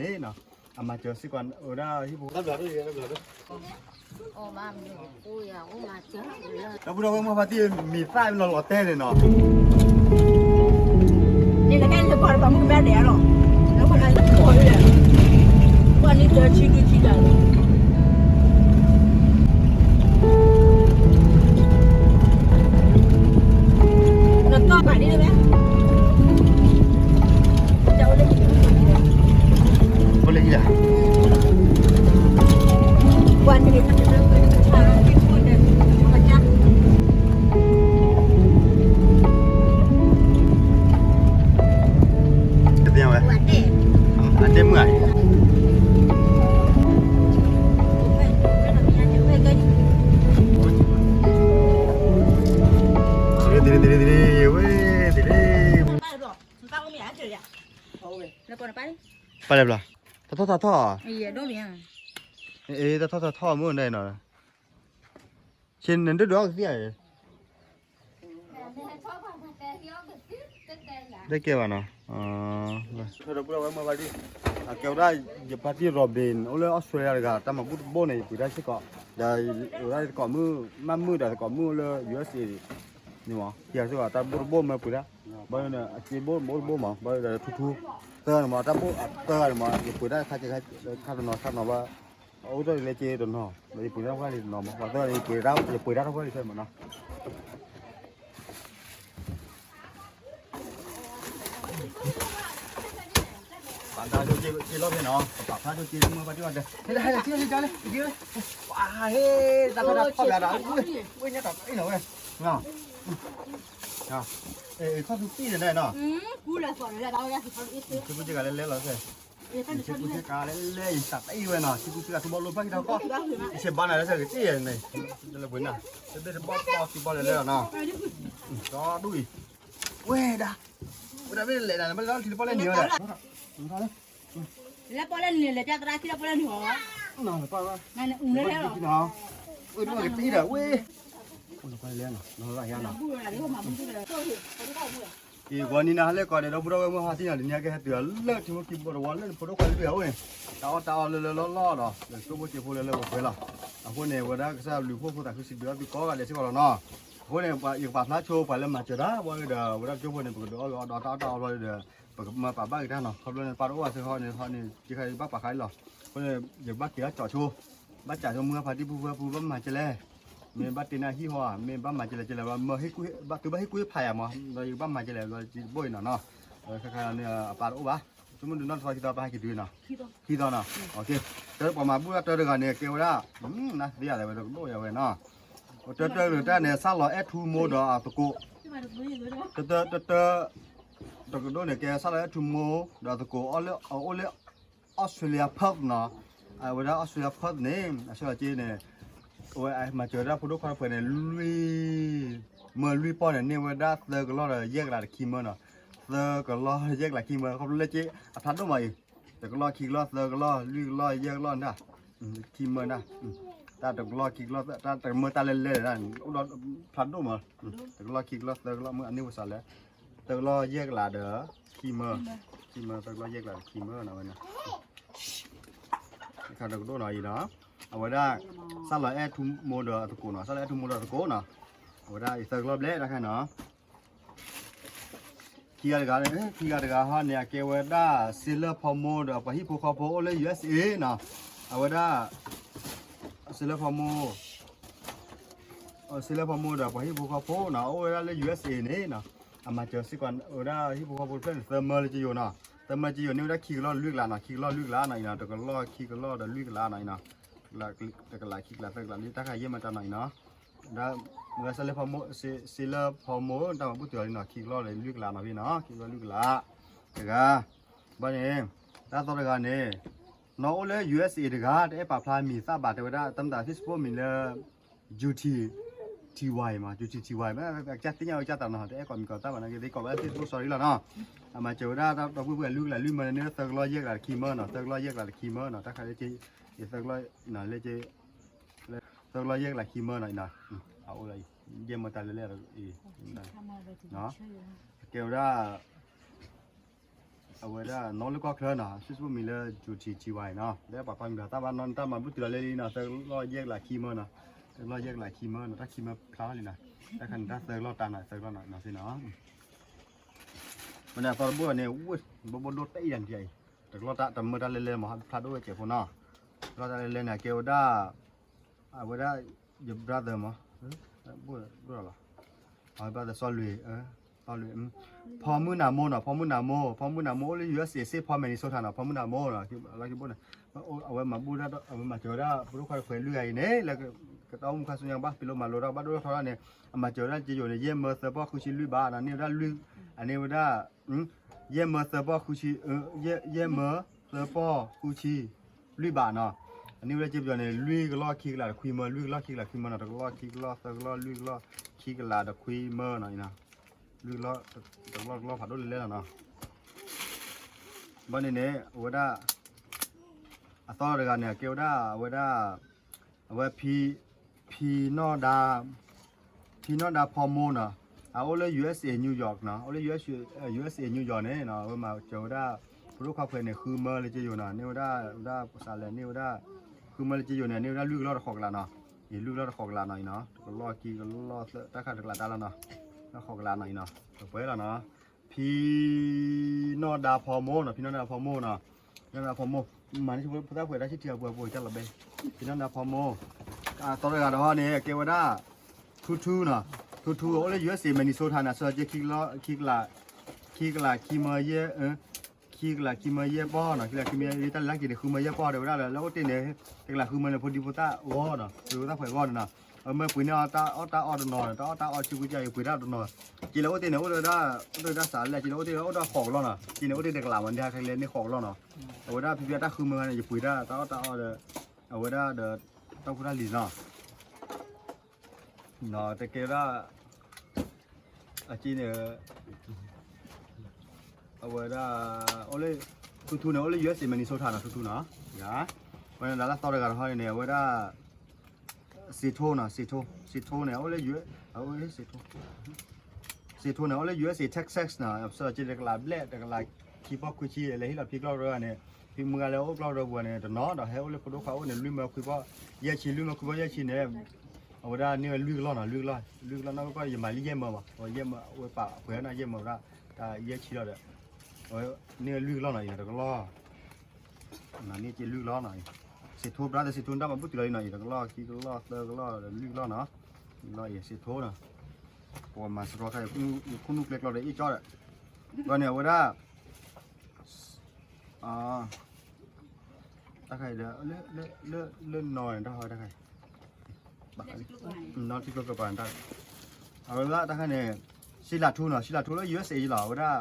န့ၣ်နီၤ, အမၤစၢၤစ့ၢ်ကီးဝဲဒၣ်ဟံၣ်ဖိဃီဖိ တၢ်ဘျုးတၢ်ဘျုး ဒီပုၢ်ဒီဝဲၢ်မုၢ်ဖါတံၢ်မံၤသၣ်နီၤလီၤတဲန့ၣ်နီၤ, န့ၣ်လၢကဲန့ၣ်ပှၤတပှၤမုၣ်ကမဲဒဲးလီၤ, လၢပှၤလၢပှၤလၢပှၤန့ၣ်တဆံဒုဆံဒၣ်လီၤ, လီၤတီၢ်ပာ်ဒ်လဲၣ်, အိၣ်လၢဟံၣ်ဒၣ် ပှၤန့ၣ် ကသ့ၣ်ညါဝဲ, အတဲမုၢ်ဧါ, တလ့တလ့တလ့တလ့ ဝဲတလ့, ပာ်လဲၣ်ဘျီ, တၢ်ထီၣ်တၢ်ထီၣ်, အ့ တၢ်ထီၣ်တၢ်ထီၣ်မုၢ်န့ၣ်နီၤ, ဆ့နဒိၣ်ဒိၣ်ကသ့ၣ်ဧါ တကဲဘၣ်နီၤ, ဒီပုၢ်ဒီဝဲၢ်မုၢ်ဖါတံၢ်, အကဲဝဲဒၣ် ယဖါတံၢ် Robin အိၣ်လၢ Australia တဂၤ တၢ်မၤဘူၣ်တဘိၣ်န့ၣ် ယပှ့ၤတၢ်စ့ၢ်ကီး, ဒီးဝဲဒၣ်သကိးမုၣ် မၢ်မုၣ်ဒီးသကိးမုၣ်အိၣ်လၢ ယူအက်စ့ န့ၣ်မး, ခံဂၤစ့ၢ်ကီး တၢ်ဘူၣ်တဘိၣ်မၢပှ့ၤတၢ်, ဘၣ်န့ၣ် အစ့ဘိၣ်ဘိၣ်တဘိၣ်မး ဘၣ်ဒီးထူထူ, သၢဂၤန့ၣ်မး တၢ်ဘူၣ်အသၢဂၤန့ၣ်မး ယပှ့ၤတၢ်ခါက့ၤခါတနီၤခါတနီၤဘၣ်, အိၣ်တ့ၢ်လၢက့ၤတနီၤ ဒီးယပှ့ၤတၢ်တဖၣ်လံတနီၤမး ပှၤသၢဂၤန့ၣ် ယပှ့ၤတၢ်တဖၣ်လံဖဲမးနီၤ ပာ်ဖျါကၠိက့ၤလီၢ်ဖဲနီၤ, ပာ်ဖျါကၠိက့ၤလၢမုၢ်ဖါတံၢ်အီၤဒီး, ဟဲလၢဟဲလၢကၠိလၢကၠိလၢ, ပှၤဟ့ၣ်, တၢ်ဖီၣ်ဖျါဒီး, ဝ့ၢ်ညါတီၤအံၤနီၤဝဲ, ခီၣ်သူတံၢ်န့ၣ်နီၤ, ထံဖိက့ၤဂၤလဲၤလဲၤလီၤစဲ, ထံဖိက့ၤဂၤလဲၤလဲၤလီၤစဲ, ယဆံးက့ၤကါလဲၤလဲၤ ယသးတအံၤဝဲနီၤ, ထံဖိက့ၤဂၤထူဘီလိဖျၢၣ်က့ၤထီၣ်ကီၢ်, ယဆံးဘါနၤလၢစဲကတ့ၢ်န့ၣ်, လၢပှဲၤနၤ, တဘ့ၣ်တဘီၣ်တဘီၣ်ထံဘီလဲၤလဲၤလီၤနီၤ, ဒီဒူၣ်အံၤ, ဝဲဒၣ်, ဝဲဒၣ်မ့ၢ်လဲၤဒၣ်န့ၣ် ဘၣ်လဲၤလီၤထံတဘီၣ်လဲၤနုာ်ဝဲဒၣ်, လၢပီၢ်လဲၢ်နုာ်လဲၤ ပျၢ်သရၣ်ခံလၢပီၢ်လဲၢ်နုာ်ဟီ, နုာ်လဲၤဟဲလီၤ, အၢ တဘၣ်ကတ့ၢ်ဒီးဝဲ, လဲၤနီၤ, လဲၤနီၤ, အံၤ ဂီၤနံၤနၤဟါလၢကီးဒီး ဒီပုၢ်ဒီဝဲၢ်မုၢ်ဟါတံၢ်နီၤ တနံၤအံၤကဟဲတုၤလၢထံဖိကီၢ်ဖိ ဒီးဖိဒိၣ်ခွါလၢဒုးအအိၣ်န့ၣ် တၢ်အီၣ်တၢ်အီလၢလၢလီၢ်လီၢ်ဒီး လၢကၠိဖိစ့ဖိလၢလၢပှဲၤပှဲၤလီၤ. အဃိန့ၣ် ဝဲဒၣ်ကစၢ်လူၤဖိဖိသးခုစံးဘျုးဘၣ်သုကိးဂၤဒဲးစ့ၢ်ကီးလီၤနီၤ. အဃိန့ၣ် ယကပာ်ဖျါဆိပှၤလၢမၤစၢၤတၢ် ဘၣ်ဒီး ဝဲဒၣ်ကၠိဖိန့ၣ် ပကဒုးအီၣ်ဂ့ၤအီၣ်ဒီးတၢ်အီၣ်တၢ်အီဘျီဒီး ပကမၤပာ်ဘၣ်က့ၤတၢ်နီၤ. ခီဖျိန့ၣ် ပၢ်တအိၣ်အဆၢဃီန့ၣ် ဟီန့ၣ် က့ခါဘၣ်ပာ်ခါအံၤလီၤ. အဃိန့ၣ် ယကဘၣ်က့ၤထီၣ်ကၠိဆိ ဘၣ်စံးဆိမုၢ်ဖါတံၢ် ပူၤဖုဖု ဘၣ်မၤကလဲၣ် မ့ၢ်ဘၣ်တ့နၢ်ဟံၣ်ဟီဧါ မ့ၢ်ဘၣ်မၤကလဲၣ်ကလဲၣ်ဘၣ် မ့ၢ်သုဘၣ်ဟ့ၣ်ကူၣ်ဟ့ၣ်ဖးယၤမး ဒီးယကဘၣ်မၤကလဲၣ်ဘျီ တဘိၣ်အံၤနီၤနီၤ. ခါခါန့ၣ် အပၢ်တအိၣ်ဘၣ် ဆိကမိၣ်ဒုးနီၢ်တသီခံသီ ပဟဲက့ၤတုၤနီၤ ခံသီနီၤ. တၢ်ပှၤမၤဘူၣ်တၢ်တၢတဂၤန့ၣ် ကဲဝဲဒၣ် နသ့ယၤလဲၣ်ဝဲ တကဒိၣ်ယၤဝဲနီၤ. တၢတၢတၢန့ၣ် စၢ်လီၤအဲၣ်ထူမိၢ်ဒီးအသကိး တၢတၢ တၢတၢ တကဒိၣ်န့ၣ် ကဲစၢ်လီၤအဲၣ်ထူမိၢ်ဒီးအသကိး အိၣ်လၢ Australia Perth နီၤ. အဝဲဒၣ် Australia Perth န့ၣ် အဆၢက့န့ၣ် အဝဲမၤစၢၤဝဲဒၣ်ဖိဒိၣ်ခွါတဖုန့ၣ် လွံၢ် မၢလွံၢ်ပီၢ်န့ၣ် န့ၢ်ဝဲဒၣ်သၢကလီၢ်ဒီးယဲၢ်ကလးဒီးခံမၢနီၤ. သၢကလီၢ်ယဲၢ်ကလးခံမၢ ခီဖျိလၢက့ အဖျါဒိၣ်မးအံၤ တကလီၢ်ခံကလီၢ်သၢကလီၢ်လွံၢ်ကလီၢ်ယဲၢ်ကလီၢ်နၤ ခံမၢနၤ တၢ်တကလီၢ်ခံကလီၢ် တၢ်တမၢတၢ်လဲၣ်လဲၣ် အိၣ်ဒီးဖျါဒိၣ်မး တကလီၢ်ခံကလီၢ်သၢကလီၢ် မ့ၢ်အန့ၢ်ဝဲစးလဲၣ် သၢကလီၢ်ယဲၢ်ကလးဒီး ခံမၢ ခံမၢ သၢကလီၢ်ယဲၢ်ကလးဒီးခံမၢနီၤဝဲန့ၣ် တကဒိၣ်နီၤအံၤနီၤ အဝဲဒၣ် စၢ်လီၤအဲၣ်ထူမိၢ်ဒီးအသကိးနီၤ စၢ်လီၤအဲၣ်ထူမိၢ်ဒီးအသကိးနီၤ အဝဲဒၣ်အံၤသၢကလီၢ်ဘျဲၣ်တခါနီၤ ခံဂၤတဂၤ ခံဂၤတဂၤဟီန့ၣ် အကဲဝဲဒၣ် စ့လၢဖီမိၢ်ဒီးပှၤဟံၣ်ဖိဃီဖိအိၣ်လၢ ယူအက်စ့နီၤ အဝဲဒၣ် စ့လၢဖီမိၢ် စ့လၢဖီမိၢ်ဒီးပှၤဟံၣ်ဖိဃီဖိနီၤ အိၣ်ဝဲဒၣ်လၢ ယူအက်စ့န့ၣ်နီၤ အမၤစၢၤစ့ၢ်ကီးဝဲဒၣ်ဟံၣ်ဖိဃီဖိတဖျၢၣ်န့ၣ် သၢမၢလၢကယိၤနီၤ သၢမၢကယိၤန့ၢ်ဝဲဒၣ်ခံကလီၢ်လွံၢ်ကလးနီၤ ခံကလီၢ်လွံၢ်ကလးနီၤအံၤနီၤ တကလီၢ်ခံကလီၢ်ဒီးလွံၢ်ကလးနီၤအံၤနီၤ တကလးခံကလးသၢကလးလၢ တၢ်ခါယဲၢ်မၢတၢ်နီၤအံၤနီၤ ဒီး မ့ၢ်စ့လၢဖီမိၢ် စ့လၢဖီမိၢ် တၢ်မၤဘူၣ်တုၤအီၤလံနီၤ ခံကလီၢ်လၢလွံၢ်ကလးနီၤဖဲနီၤ ခံကလီၢ်လွံၢ်ကလး တဂၤ ဘၣ်န့ၣ် တၢ်သီတဂၤန့ၣ် နီၢ်အိၣ်လၢ ယူအက်စ့ တဂၤ တအဲၣ်ပာ်ဖျါမံၤသၣ်ဘၣ် တဲဝဲဒၣ် တၢ်မတၤ Facebook မံၤလၢ ယူထံ ထံဝါအံၤမး ယူထံ ထံဝါအံၤ မ့ၢ်ကစၢ်သ့ၣ်ညါဝဲကစၢ်တၢ်နီၤ တအဲၣ်ကိးမံၤကိးသၣ်ဘၣ်နာ်က့ သ့ကိးဝဲဒၣ် Facebook sorry လီၤနီၤ အမၤစၢၤဝဲဒၣ်တၢ်ဘူၣ်ဖုၣ်လွံၢ်ကလးလွံၢ်မၢန့ၣ် သၢကလီၢ်ယဲၢ်ကလးတခံမၢနီၤ သၢကလီၢ်ယဲၢ်ကလးတခံမၢနီၤ တၢ်ခါလၢက့ ယသၢကလီၢ် လၢက့ သၢကလီၢ်ယဲၢ်ကလးခံမၢနီၤအံၤနီၤ အအိၣ်လၢအံၤ ယဲၢ်မၢတၢ်လဲၣ်လဲၣ်အံၤ ကဲဝဲဒၣ် အဝဲဒၣ်နီၣ်လၢကီၢ်ချၢနီၤ Facebook မံၤလၢ ယူၣ်ထံၣ်ထံဝါအံၤနီၤ လၢပှၤဖးမံၤဒီးတၢ်ဘၣ်နီၣ်တၢ်မၤဘူၣ်တုၤလီၤလၢလံနီၤ သၢကလီၢ်ယဲၢ်ကလးခံမၢနီၤ သၢကလီၢ်ယဲၢ်ကလးခံမၢနီၤ တၢ်ခံမၢဖျါထီၣ်လံနီၤ တၢ်ခါန့ၣ်တၢ်သၢကလီၢ်တၢ်နီၤ သၢကလီၢ်နီၤ နီၤသ့နီၤ မ့ၢ်န့ၣ်အသီတဘိန့ၣ် ဝ့ၢ် ဘိဘိဒိၣ်တၢ်အံၤဒၣ်နထံၣ်အံၤ တကလီၢ်တၢ်တမၢတၢ်လဲလဲမၤဖျါဒိၣ်ဝဲစဲးဖိနီၤ တကလီၢ်တၢ်လဲလဲန့ၣ် ကဲဝဲဒၣ် အဝဲဒၣ် ယ brother မး ဘိၣ်လီၤ အဝဲ brother စီၤလွံၢ် စီၤလွံၢ် ဖီမုၢ်နၤမိၢ်နီၤ ဖီမုၢ်နၤမိၢ် ဖီမုၢ်နၤမိၢ်အိၣ်လၢ ယူၢ်အက်စ်အ့ Saint Paul Minnesota နီၤ ဖီမုၢ်နၤမိၢ်နီၤ လီၢ်ခံဘိၣ်န့ၣ် အဝဲမၤဘူၣ်ဒၣ် အဝဲမၤစၢၤဝဲဒၣ် ဖိဒိၣ်ခွါတခွဲးလွံၢ်ဂၤအံၤန့ၣ် လၢကတၢ်အိၣ်မူခါဆူညါဘၣ် ပလီမၤလိတၢ်ဘၣ်ဒိၣ်ထီၣ်ထီထီၣ်န့ၣ် အမၤစၢၤဝဲဒၣ်က့ယိာ်န့ၣ် ယဲၢ်မၢသၢပီၢ်ဃုဆံလွံၢ်ဘးနီၤ န့ၢ်ဝဲဒၣ်လွံၢ် အန့ၢ်ဝဲဒၣ် ယဲၢ်မၢသၢပီၢ်ဃုဆံ ယဲၢ်မၢသၢပီၢ်ဃုဆံ လွံၢ်ဘးနီၤ အန့ၢ်ဝဲဒၣ်က့ပယီၤန့ၣ် လွံၢ်ကလီၢ်ခံကလးတခွံမၢ လွံၢ်ကလီၢ်ခံကလးခွံမၢနီၤ တကလီၢ်ခံကလီၢ်သၢကလီၢ်လွံၢ်ကလီၢ်ခံကလးတခွံမၢနီၤ လွံၢ်ကလီၢ် တကလီၢ်တကလီၢ်ဖးဒိၣ်လဲလဲလီၤနီၤ ဘၣ်န့ၣ်န့ၣ် အဝဲဒၣ် အသီတဂၤန့ၣ် ကဲဝဲဒၣ် အဝဲဒၣ် အဝဲ ဖံ ဖံနီၢ်ဒါ ဖံနီၢ်ဒါဖီမိၢ်နီၤ အအိၣ်လၢ ယူၢ်အက်စ်အ့ New York နီၤ အိၣ်လၢ ယူၢ်အက်စ်အ့ New York န့ၣ်နီၤ အဝဲမၤစၢၤဝဲဒၣ် ဖိဒိၣ်ခွါခွဲးန့ၣ် ဃုမၢလၢက့ယိာ်နီၤ န့ၢ်ဝဲဒၣ် ဝဲဒၣ်ပစးလဲၣ် န့ၢ်ဝဲဒၣ် ဃုမၢလၢက့ယိာ်န့ၣ် န့ၢ်ဝဲဒၣ်လွံၢ်ကလီၢ်တဃိးကလးနီၤ အံၤလွံၢ်ကလီၢ်တဃိးကလးနီၤအံၤနီၤ တကလီၢ်ခံကလီၢ်သၢ တၢ်ခါတကလးတၢ်လီၤနီၤ တဃိးကလးနီၤအံၤနီၤ တပှဲၤလီၤနီၤ ဖံ နီၢ်ဒါဖီမိၢ်နီၤ ဖံနီၢ်ဒါဖီမိၢ်နီၤ ဖံနီၢ်ဒါဖီမိၢ် မၤန့ၢ်ဖိသၣ်ခွဲးတၢ်ဆံၣ်ထံအပှဲၤပှဲၤတၢ်လီၤဘဲ ဖံနီၢ်ဒါဖီမိၢ် အသီတဂၤတဟီန့ၣ် ကဲဝဲဒၣ် ထူထူနီၤ ထူထူ အိၣ်လၢ ယူၢ်အက်စ်အ့ Minnesota န့ၣ် အဆၢက့ ခံကလး ခံကလး ခံမၢယဲၢ် ခံကလး ခံမၢယဲၢ်ပီၢ်နီၤ ခံကလး ခံမၢယဲၢ် တၢ်လၢက့ၤန့ၣ် ဃုမၢယဲၢ်ပီၢ် တဲဝဲဒၣ်ဒီး လၢအိၣ်တ့ၢ်န့ၣ် တကလးဃုမၢန့ၣ် ဖိဒံဖိသၣ်ဂီၢ်နီၤ ဖိဒံဖိသၣ်ခွဲးဂီၢ်န့ၣ်နီၤ အမၢပှ့ၤန့ၢ်အီၣ်တၢ်အီၣ်တၢ်အီတနီၤ တၢ်အီၣ်တၢ်အီဆံကွံာ်ကယၤ ပှ့ၤတၢ်တနီၤ က့လၢအိၣ်တ့ၢ်န့ၣ် အိၣ်ဒီးဒၣ် အိၣ်ဒီးဒၣ်စးလဲၣ် က့လၢအိၣ်တ့ၢ်အိၣ်ဒီးဃိးကလီၢ်နီၤ က့န့ၣ်အိၣ်တ့ၢ်တကလးမး န့ၣ်ဟးခဲလၢာ်န့ၢ်ဃိးကလီၢ်နီၤ အဝဲဒၣ်ဖံဖံအတၢ်ဃုမၢန့ၣ် ယပှ့ၤဒၣ်တၢ်အီၣ်တၢ်အီဒီး အဝဲဒၣ်ဒီး တၢ်ဖိတၢ်လံၤနီၤ တကဲဒၣ် အက့န့ၣ် အဝဲဒၣ် အိၣ်လၢ ထူထူန့ၣ် အိၣ်လၢ ယူၢ်အက်စ်အ့ Minnesota နီၤ ထူထူနီၤ ဝဲန့ၣ်ဒီးလၢသီတဂၤတဟီန့ၣ် အဝဲဒၣ် စံးထိနီၤ စံးထိ စံးထိန့ၣ် အိၣ်လၢ ယူၢ် စံးထိ စံးထိန့ၣ် အိၣ်လၢ ယူၢ်အက်စ်အ့ Texas နီၤ အဆၢက့တကလးဘျဲၣ် တကလးခံပီၢ်ခွံဆံ လဲၤဟ့ၣ်လီၤဖံကျီၢ်ရၢန့ၣ် ဖံမုၢ်ဂၤလၢအိၣ်ကျီၢ်ရၢပူၤန့ၣ် တနီၤဒီးဟဲအိၣ်လၢဖိဒိၣ်ခွါအိၣ်န့ၣ် လွံၢ်မၢခွံပီၢ်ယဲၢ်ဆံ လွံၢ်မၢခွံပီၢ်ယဲၢ်ဆံန့ၣ် အဝဲဒၣ်န့ၢ်ဝဲလွံၢ်ကလီၢ်နီၤ လွံၢ်ကလီၢ် လွံၢ်ကလီၢ်နီၢ်ကီၢ်ယမၤလၢယဲၢ်မၢဘၣ် ယဲၢ်မၢ အဝဲပာ်ပှဲၤနီၤ ယဲၢ်မၢဝဲဒၣ် တၢ်ယဲၢ်ဆံလီၤဒီး အဝဲန့ၢ်ဝဲလွံၢ်ကလီၢ်နီၤ အံၤတကလီၢ် န့ၢ်က့လွံၢ်ကလီၢ်နီၤ စံးထိ brother စံးထိ တၢ်မၤဘူၣ်တုၤလီၤအံၤနီၤ အံၤတကလီၢ် ခံကလီၢ် သၢကလီၢ် လွံၢ်ကလီၢ်နီၤ လွံၢ်ကလီၢ်အံၤ စံးထိနီၤ ပှၤမၤစရီခါ ယခိၣ်နူာ်ကျဲကျီဒီးအ့ၣ်ကၠီဒီး ဘၣ်န့ၣ် အဝဲဒၣ် တၢ်ခါအံၤဒီး လၢ လၢ လၢနီၢ်န့ၣ် တၢ်ဟီတၢ်ခါအံၤ နီၢ်ထံကျိကပၤန့ၣ် တၢ် အဝဲဒၣ်တၢ်ခါန့ၣ် ရှံလးထူနီၤ ရှံလးထူလၢ ယူၢ်အက်စ်အ့ လီၤ အဝဲဒၣ်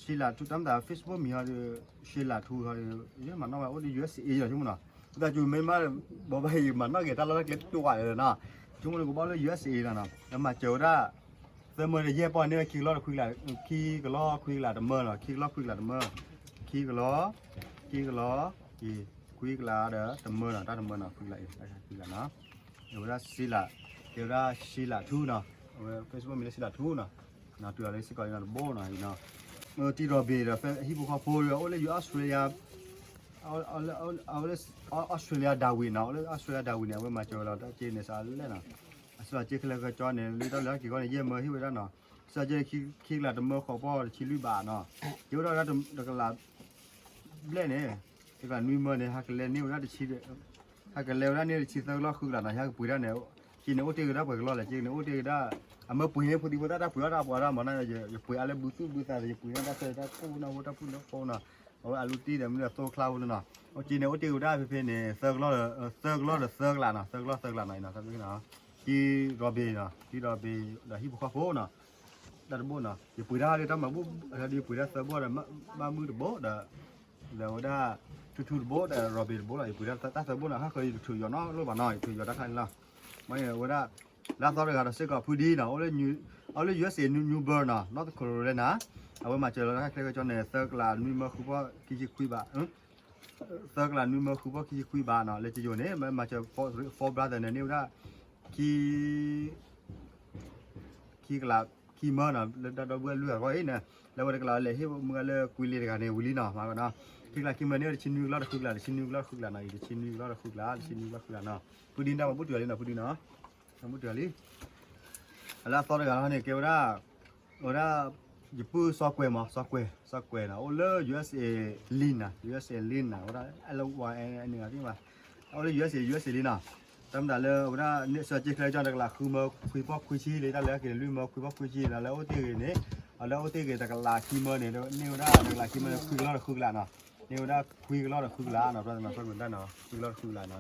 ရှံလးထူ တၢ်မတၤ Facebook မံၤဟီဒီး ရှံလးထူဟီဒီး ယမၤနီၣ်ဝဲအိၣ်ဒီး ယူၢ်အက်စ်အ့ လီၤ ဆိကမိၣ်နီၤ ပသးစူၤမ့ၢ်မး ဘီဘၣ်ယမၤနီၣ်က့ၤတၢ်လီၢ်တၢ်ကျဲတတူာ်ဘၣ်လၢနီၤ ဆိကမိၣ်န့ၣ် ကဘၣ်လၢ ယူၢ်အက်စ်အ့ လီၤနီၤ လၢမၤစၢၤဝဲဒၣ် သၢမၢဒီးယဲၢ်ပီၢ်န့ၣ် ခံကလီၢ်တခွံကလး ခံကလီၢ်ခွံကလးတမၢနီၤ ခံကလီၢ်ခွံကလးတမၢ ခံကလီၢ် ခံကလီၢ် အံၤ ခွံကလးဒီးတမၢနီၤ တၢ်တမၢနီၤ ခွံကလးအံၤ ခွံကလးနီၤ အဝဲဒၣ်ရှံလး ကဲဝဲဒၣ်ရှံလးထူနီၤ အဝဲ Facebook မံၤလၢရှံလးထူနီၤ တုၤလီၤလၢစ့ၢ်ကီးအံၤနီၤ တဘိနီၤ အံၤနီၤ တံၤရီဘ့ၣ်ဒီး ဟံၣ်ဖိဃီဖိဒီး အိၣ်လၢ ယူၢ် Australia အိၣ်လၢ Australia Darwin နီၤ အိၣ်လၢ Australia Darwin န့ၣ် အဝဲမၤစၢၤဝဲလီၤ တၢ်က့န့ၣ်စးလဲၣ်နီၤ အစှၤက့ခဲလၢာ်ခဲဆ့န့ၣ် လၢတၢ်လၢဟဲက့ၤဂီၢ်န့ၣ် ယဲၢ်မၢဟ့ၣ်ဝဲဒၣ်နီၤ အစှၤက့ခံကလးတမၢဃိးပီၢ်တဆံလွံၢ်ဘးနီၤ က့ဝဲဒၣ်တကလး ဘျဲၣ်န့ၣ် တကလးနွံမၢန့ၣ် ဟးကလဲၤန့ၢ်ဝဲဒၣ်တဆံ ဟးကလဲၤဝဲဒၣ်န့ၢ်တဆံသၢကလီၢ်ဃုကလးနီၤ ယဟဲကပှ့ၤဒၣ်န့ၣ် က့န့ၣ်အိၣ်တ့ၢ်ဝဲဒၣ်ပှဲၤကလီၢ်လဲၣ် က့န့ၣ်အိၣ်တ့ၢ်ဝဲဒၣ် အမၢပှ့ၤန့ၢ်ဖိသံဖိသၣ်တၢ်ပှ့ၤအီၣ်တၢ်ပှ့ၤအီၣ်တၢ်မၤနီၤ ယပှ့ၤအါလၢဘုသူၣ်ဘုသးဒီး ယပှ့ၤန့ၢ်တၢ်ဆၢတၢ်ကိၢ်နီၣ်ဝဲတၢ်ဖုၣ်လၢကိၢ်နီၤ အဝဲအလူတံၢ်ဒီးမ့ၢ်ဒီးသိချါဝဲနီၤ အက့န့ၣ်အိၣ်တ့ၢ်ဝဲဒၣ်ဖဲဖဲန့ၣ် သၢကလီၢ် သၢကလီၢ်ဒီးသၢကလးနီၤ သၢကလီၢ်သၢကလးနီၤ အံၤနီၤ တံၤရီဘ့ၣ်နီၤ တံၤရီဘ့ၣ်ဒီးဟံၣ်ဖိဃီဖိနီၤ တၢ်တဘိနီၤ ယပှ့ၤတၢ်လၢတၢ်မၤဘူၣ် ဒီးယပှ့ၤတၢ်သၢဘိဒီး ဘၣ်မုၢ်တဘိဒီး ဒီးဝဲဒၣ် ထူထူတဘိဒီး ရီဘ့ၣ်တဘိလီၤ ယပှ့ၤတၢ်သၢဘိနီၤ ဟးဃီယတထုးယီၤနီတဘိဘၣ်နီၤ ယထုးယီၤတၢ်ခါန့ၣ်လီၤ မ့ၢ်ဝဲဒၣ် လၢအသီတဂၤဒီးစ့ၢ်ကီးဖုဒံနီၤ အိၣ်လၢ ယူၢ်အက်စ်အ့ New Bern နီၤ North Carolina အဝဲမၤစၢၤလီၤတၢ်ခဲလၢာ်ခဲဆ့န့ၣ် သၢကလးနွံမၢဃုပီၢ်ခံဆံခွံဘး သၢကလးနွံမၢဃုပီၢ်ခံဆံခွံဘးနီၤ လၢကယိၤန့ၣ် မၤစၢၤ four brother န့ၣ် န့ၢ်ဝဲဒၣ် ခံ ခံကလး ခံမၢနီၤ လၢတၢ်ဒီပုၢ်ဝဲၢ်လွံၢ်ဂၤအဂီၢ်အံၤန့ၣ် လၢဝဲတကလးလဲၤဟ့ၣ်မုၢ်ဂၤလၢကွံလ့ၤတဂၤန့ၣ်ဝံၤလံနီၤ မၤကနီၤ ခံကလးခံမၢန့ၣ် တဆံနွံကလီၢ်တဃုကလး တဆံနွံကလီၢ်တဃုကလးနီၤ အံၤ တဆံနွံကလီၢ်တဃုကလး တဆံနွံကလီၢ်ဃုကလးနီၤ ဖုဒံနီၤ မၤဘူၣ်တုၤလံနီၤ ဖုဒံနီၤ မၤဘူၣ်တုၤလံ အလၢအသီတဂၤလီၤန့ၣ် ကဲဝဲဒၣ် ဝဲဒၣ် ယပုၢ်စီၤကွဲၤမး စီၤကွဲၤ စီၤကွဲၤနီၤ အိၣ်လၢ ယူၢ်အ့ၣ်အ့ၣ် လံနီၤ ယူၢ်အ့ၣ်အ့ၣ် လံနီၤ ဝဲဒၣ် အဲၣ်လၢဝါအဲၣ်န့ၣ်ဂၤသ့ၣ်ဘၣ် အိၣ်လၢ ယူၢ်အ့ၣ်အ့ၣ် ယူၢ်အ့ၣ်အ့ၣ် လံနီၤ တၢ်မတၤလၢ အဝဲဒၣ် န့ၢ်စၢၤက့ချၢကၠီတကလးဃုမၢ ခွံပီၢ်ခွံဆံ လၢတၢ်လၢအက့ၤလွံၢ်မၢ ခွံပီၢ်ခွံဆံ လၢအအိၣ်တ့ၢ်ဂ့ၤန့ၣ် အလၢအအိၣ်တ့ၢ်ဂ့ၤတကလးခံမၢန့ၣ် န့ၢ်ဝဲဒၣ်တကလးခံမၢန့ၣ် ခွံကလီၢ်တဃုကလးနီၤ န့ၢ်ဝဲဒၣ်ခွံကလီၢ်တဃုကလးနီၤ ပြၢ်သနာ်က့ ခွံကလီၢ်တဃုကလးနီၤ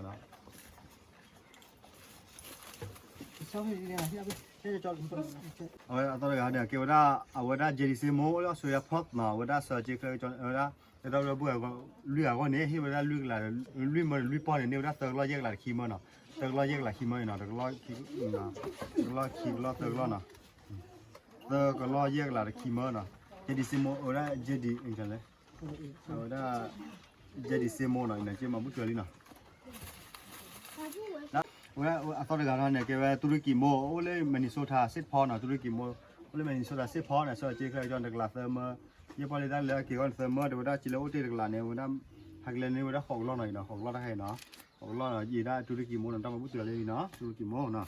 အဝဲအသီတဂၤန့ၣ် ကဲဝဲဒၣ် အဝဲဒၣ် Jedi Simo အိၣ်လၢ Australia Perth နီၤ အဝဲဒၣ်စၢၤက့ချၢကၠီ အဝဲဒၣ် လၢတၢ်လၢဘူၣ်လွံၢ်အဂီၢ်န့ၣ် ဟ့ၣ်ဝဲဒၣ်လွံၢ်ကလး လွံၢ်မၢလွံၢ်ပီၢ်န့ၣ် န့ၢ်ဝဲဒၣ်သၢကလီၢ်ယဲၢ်ကလးတခံမၢနီၤ သၢကလီၢ်ယဲၢ်ကလးခံမၢန့ၣ်နီၤ တကလီၢ်ခံကလီၢ်သၢကလီၢ်နီၤ သၢကလီၢ်ယဲၢ်ကလးတခံမၢနီၤ Jedi Simo အဝဲဒၣ် Jedi လဲၣ် အဝဲဒၣ် Jedi Simo နီၤ အံၤန့ၣ် က့မၤဘူၣ်တုၤလံနီၤ ဝဲအသီတဂၤနီၤန့ၣ် ကဲဝဲတူရကံမိၢ် အိၣ်လၢ Minnesota Saint Paul နီၤ တူရကံမိၢ် အိၣ်လၢ Minnesota Saint Paul န့ၣ် စၢၤက့ချၢကၠီတကလးသၢမၢ ယဲၢ်ပီၢ်လၢတၢ်လၢအက့ၤအဂီၢ်န့ၣ်သၢမၢ တဝဲဒၣ်စံးလၢအိၣ်တ့ၢ်တကလးန့ၣ် ဝဲဒၣ် ဟးကလဲန့ၢ်ဝဲဒၣ်ဃိးကလီၢ်နီၤအံၤနီၤ ဃိးကလီၢ်နီၤ ယံာ်ဒၣ်တူရကံမိၢ်နီၤ တၢ်မၤဘူၣ်တုၤလံနီၤ တူရကံမိၢ်နီၤ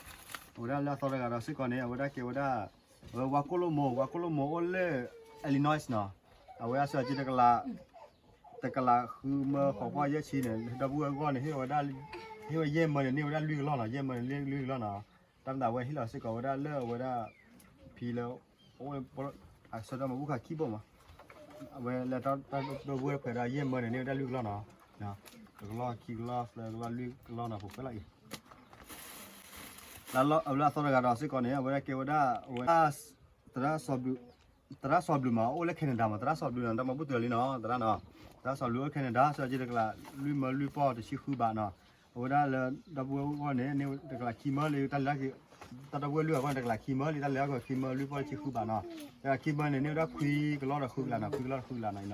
အဝဲဒၣ်လၢအသီတဂၤဒီးစ့ၢ်ကီးန့ၣ် အဝဲဒၣ်ကဲဝဲဒၣ် အဝဲဝါကိၣ်လိၣ်မိၢ် ဝါကိၣ်လိၣ်မိၢ်အိၣ်လၢ Illinois နီၤ အဝဲဒၣ်စၢၤက့တကလး တကလးဃုမၢဃိးပီၢ်ယဲၢ်ဆံန့ၣ် ဒီပုၢ်ဝဲၢ်အဂီၢ်န့ၣ် ဟ့ၣ်ဝဲဒၣ် ဟ့ၣ်ဝဲယဲၢ်မၢန့ၣ် န့ၢ်ဝဲဒၣ်လွံၢ်ကလီၢ်နီၤ ယဲၢ်မၢန့ၣ်လွံၢ်ကလီၢ်နီၤ တၢ်မတၤဝဲဟ့ၣ်လီၤစ့ၢ်ကီးဝဲဒၣ်လၢအဝဲဒၣ် ဖံလၢ အိၣ် အဆၢထၢၣ်မၤဘူၣ်ခးခံဘိၣ်မး အဝဲလၢတၢ်ဒီပုၢ်ဝဲၢ်ခွဲးဒီးယဲၢ်မၢန့ၣ် န့ၢ်ဝဲဒၣ်လွံၢ်ကလီၢ်နီၤ တကလီၢ်ခံကလီၢ်သၢကလီၢ်လွံၢ်ကလီၢ်နီၤ ပှဲၤပှဲၤလီၤအံၤ လၢအသီတဂၤဒီးစ့ၢ်ကီးန့ၣ် အဝဲဒၣ်ကဲဝဲဒၣ် အဝဲ သရၣ်စီၤဘျုး သရၣ်စီၤဘျုးမး အိၣ်လၢ Canada မး သရၣ်စီၤဘျုးနီၤ တၢ်မၤဘူၣ်တုၤလံနီၤ သရၣ်နီၤ သရၣ်စီၤဘျုးအိၣ် Canada စၢၤက့တကလး လွံၢ်မၢလွံၢ်ပီၢ်တဆံဃုဘးနီၤ အဝဲဒၣ်လၢ ဒီပုၢ်ဝဲၢ်အဂီၢ်န့ၣ် န့ၢ်တကလးခံမၢလၢ တၢ်လၢ တၢ်ဒီပုၢ်ဝဲၢ်လွံၢ်အဂီၢ်န့ၣ် တကလးခံမၢလၢ တၢ်လၢအဂီၢ်ခံမၢလွံၢ်ပီၢ်တဆံဃုဘးနီၤ တကလးခံမၢန့ၣ် န့ၢ်ဝဲဒၣ်ခွံကလီၢ်ဒီးဃုကလးနီၤ ခွံကလီၢ်ဒီးဃုကလးနီၤအံၤနီၤ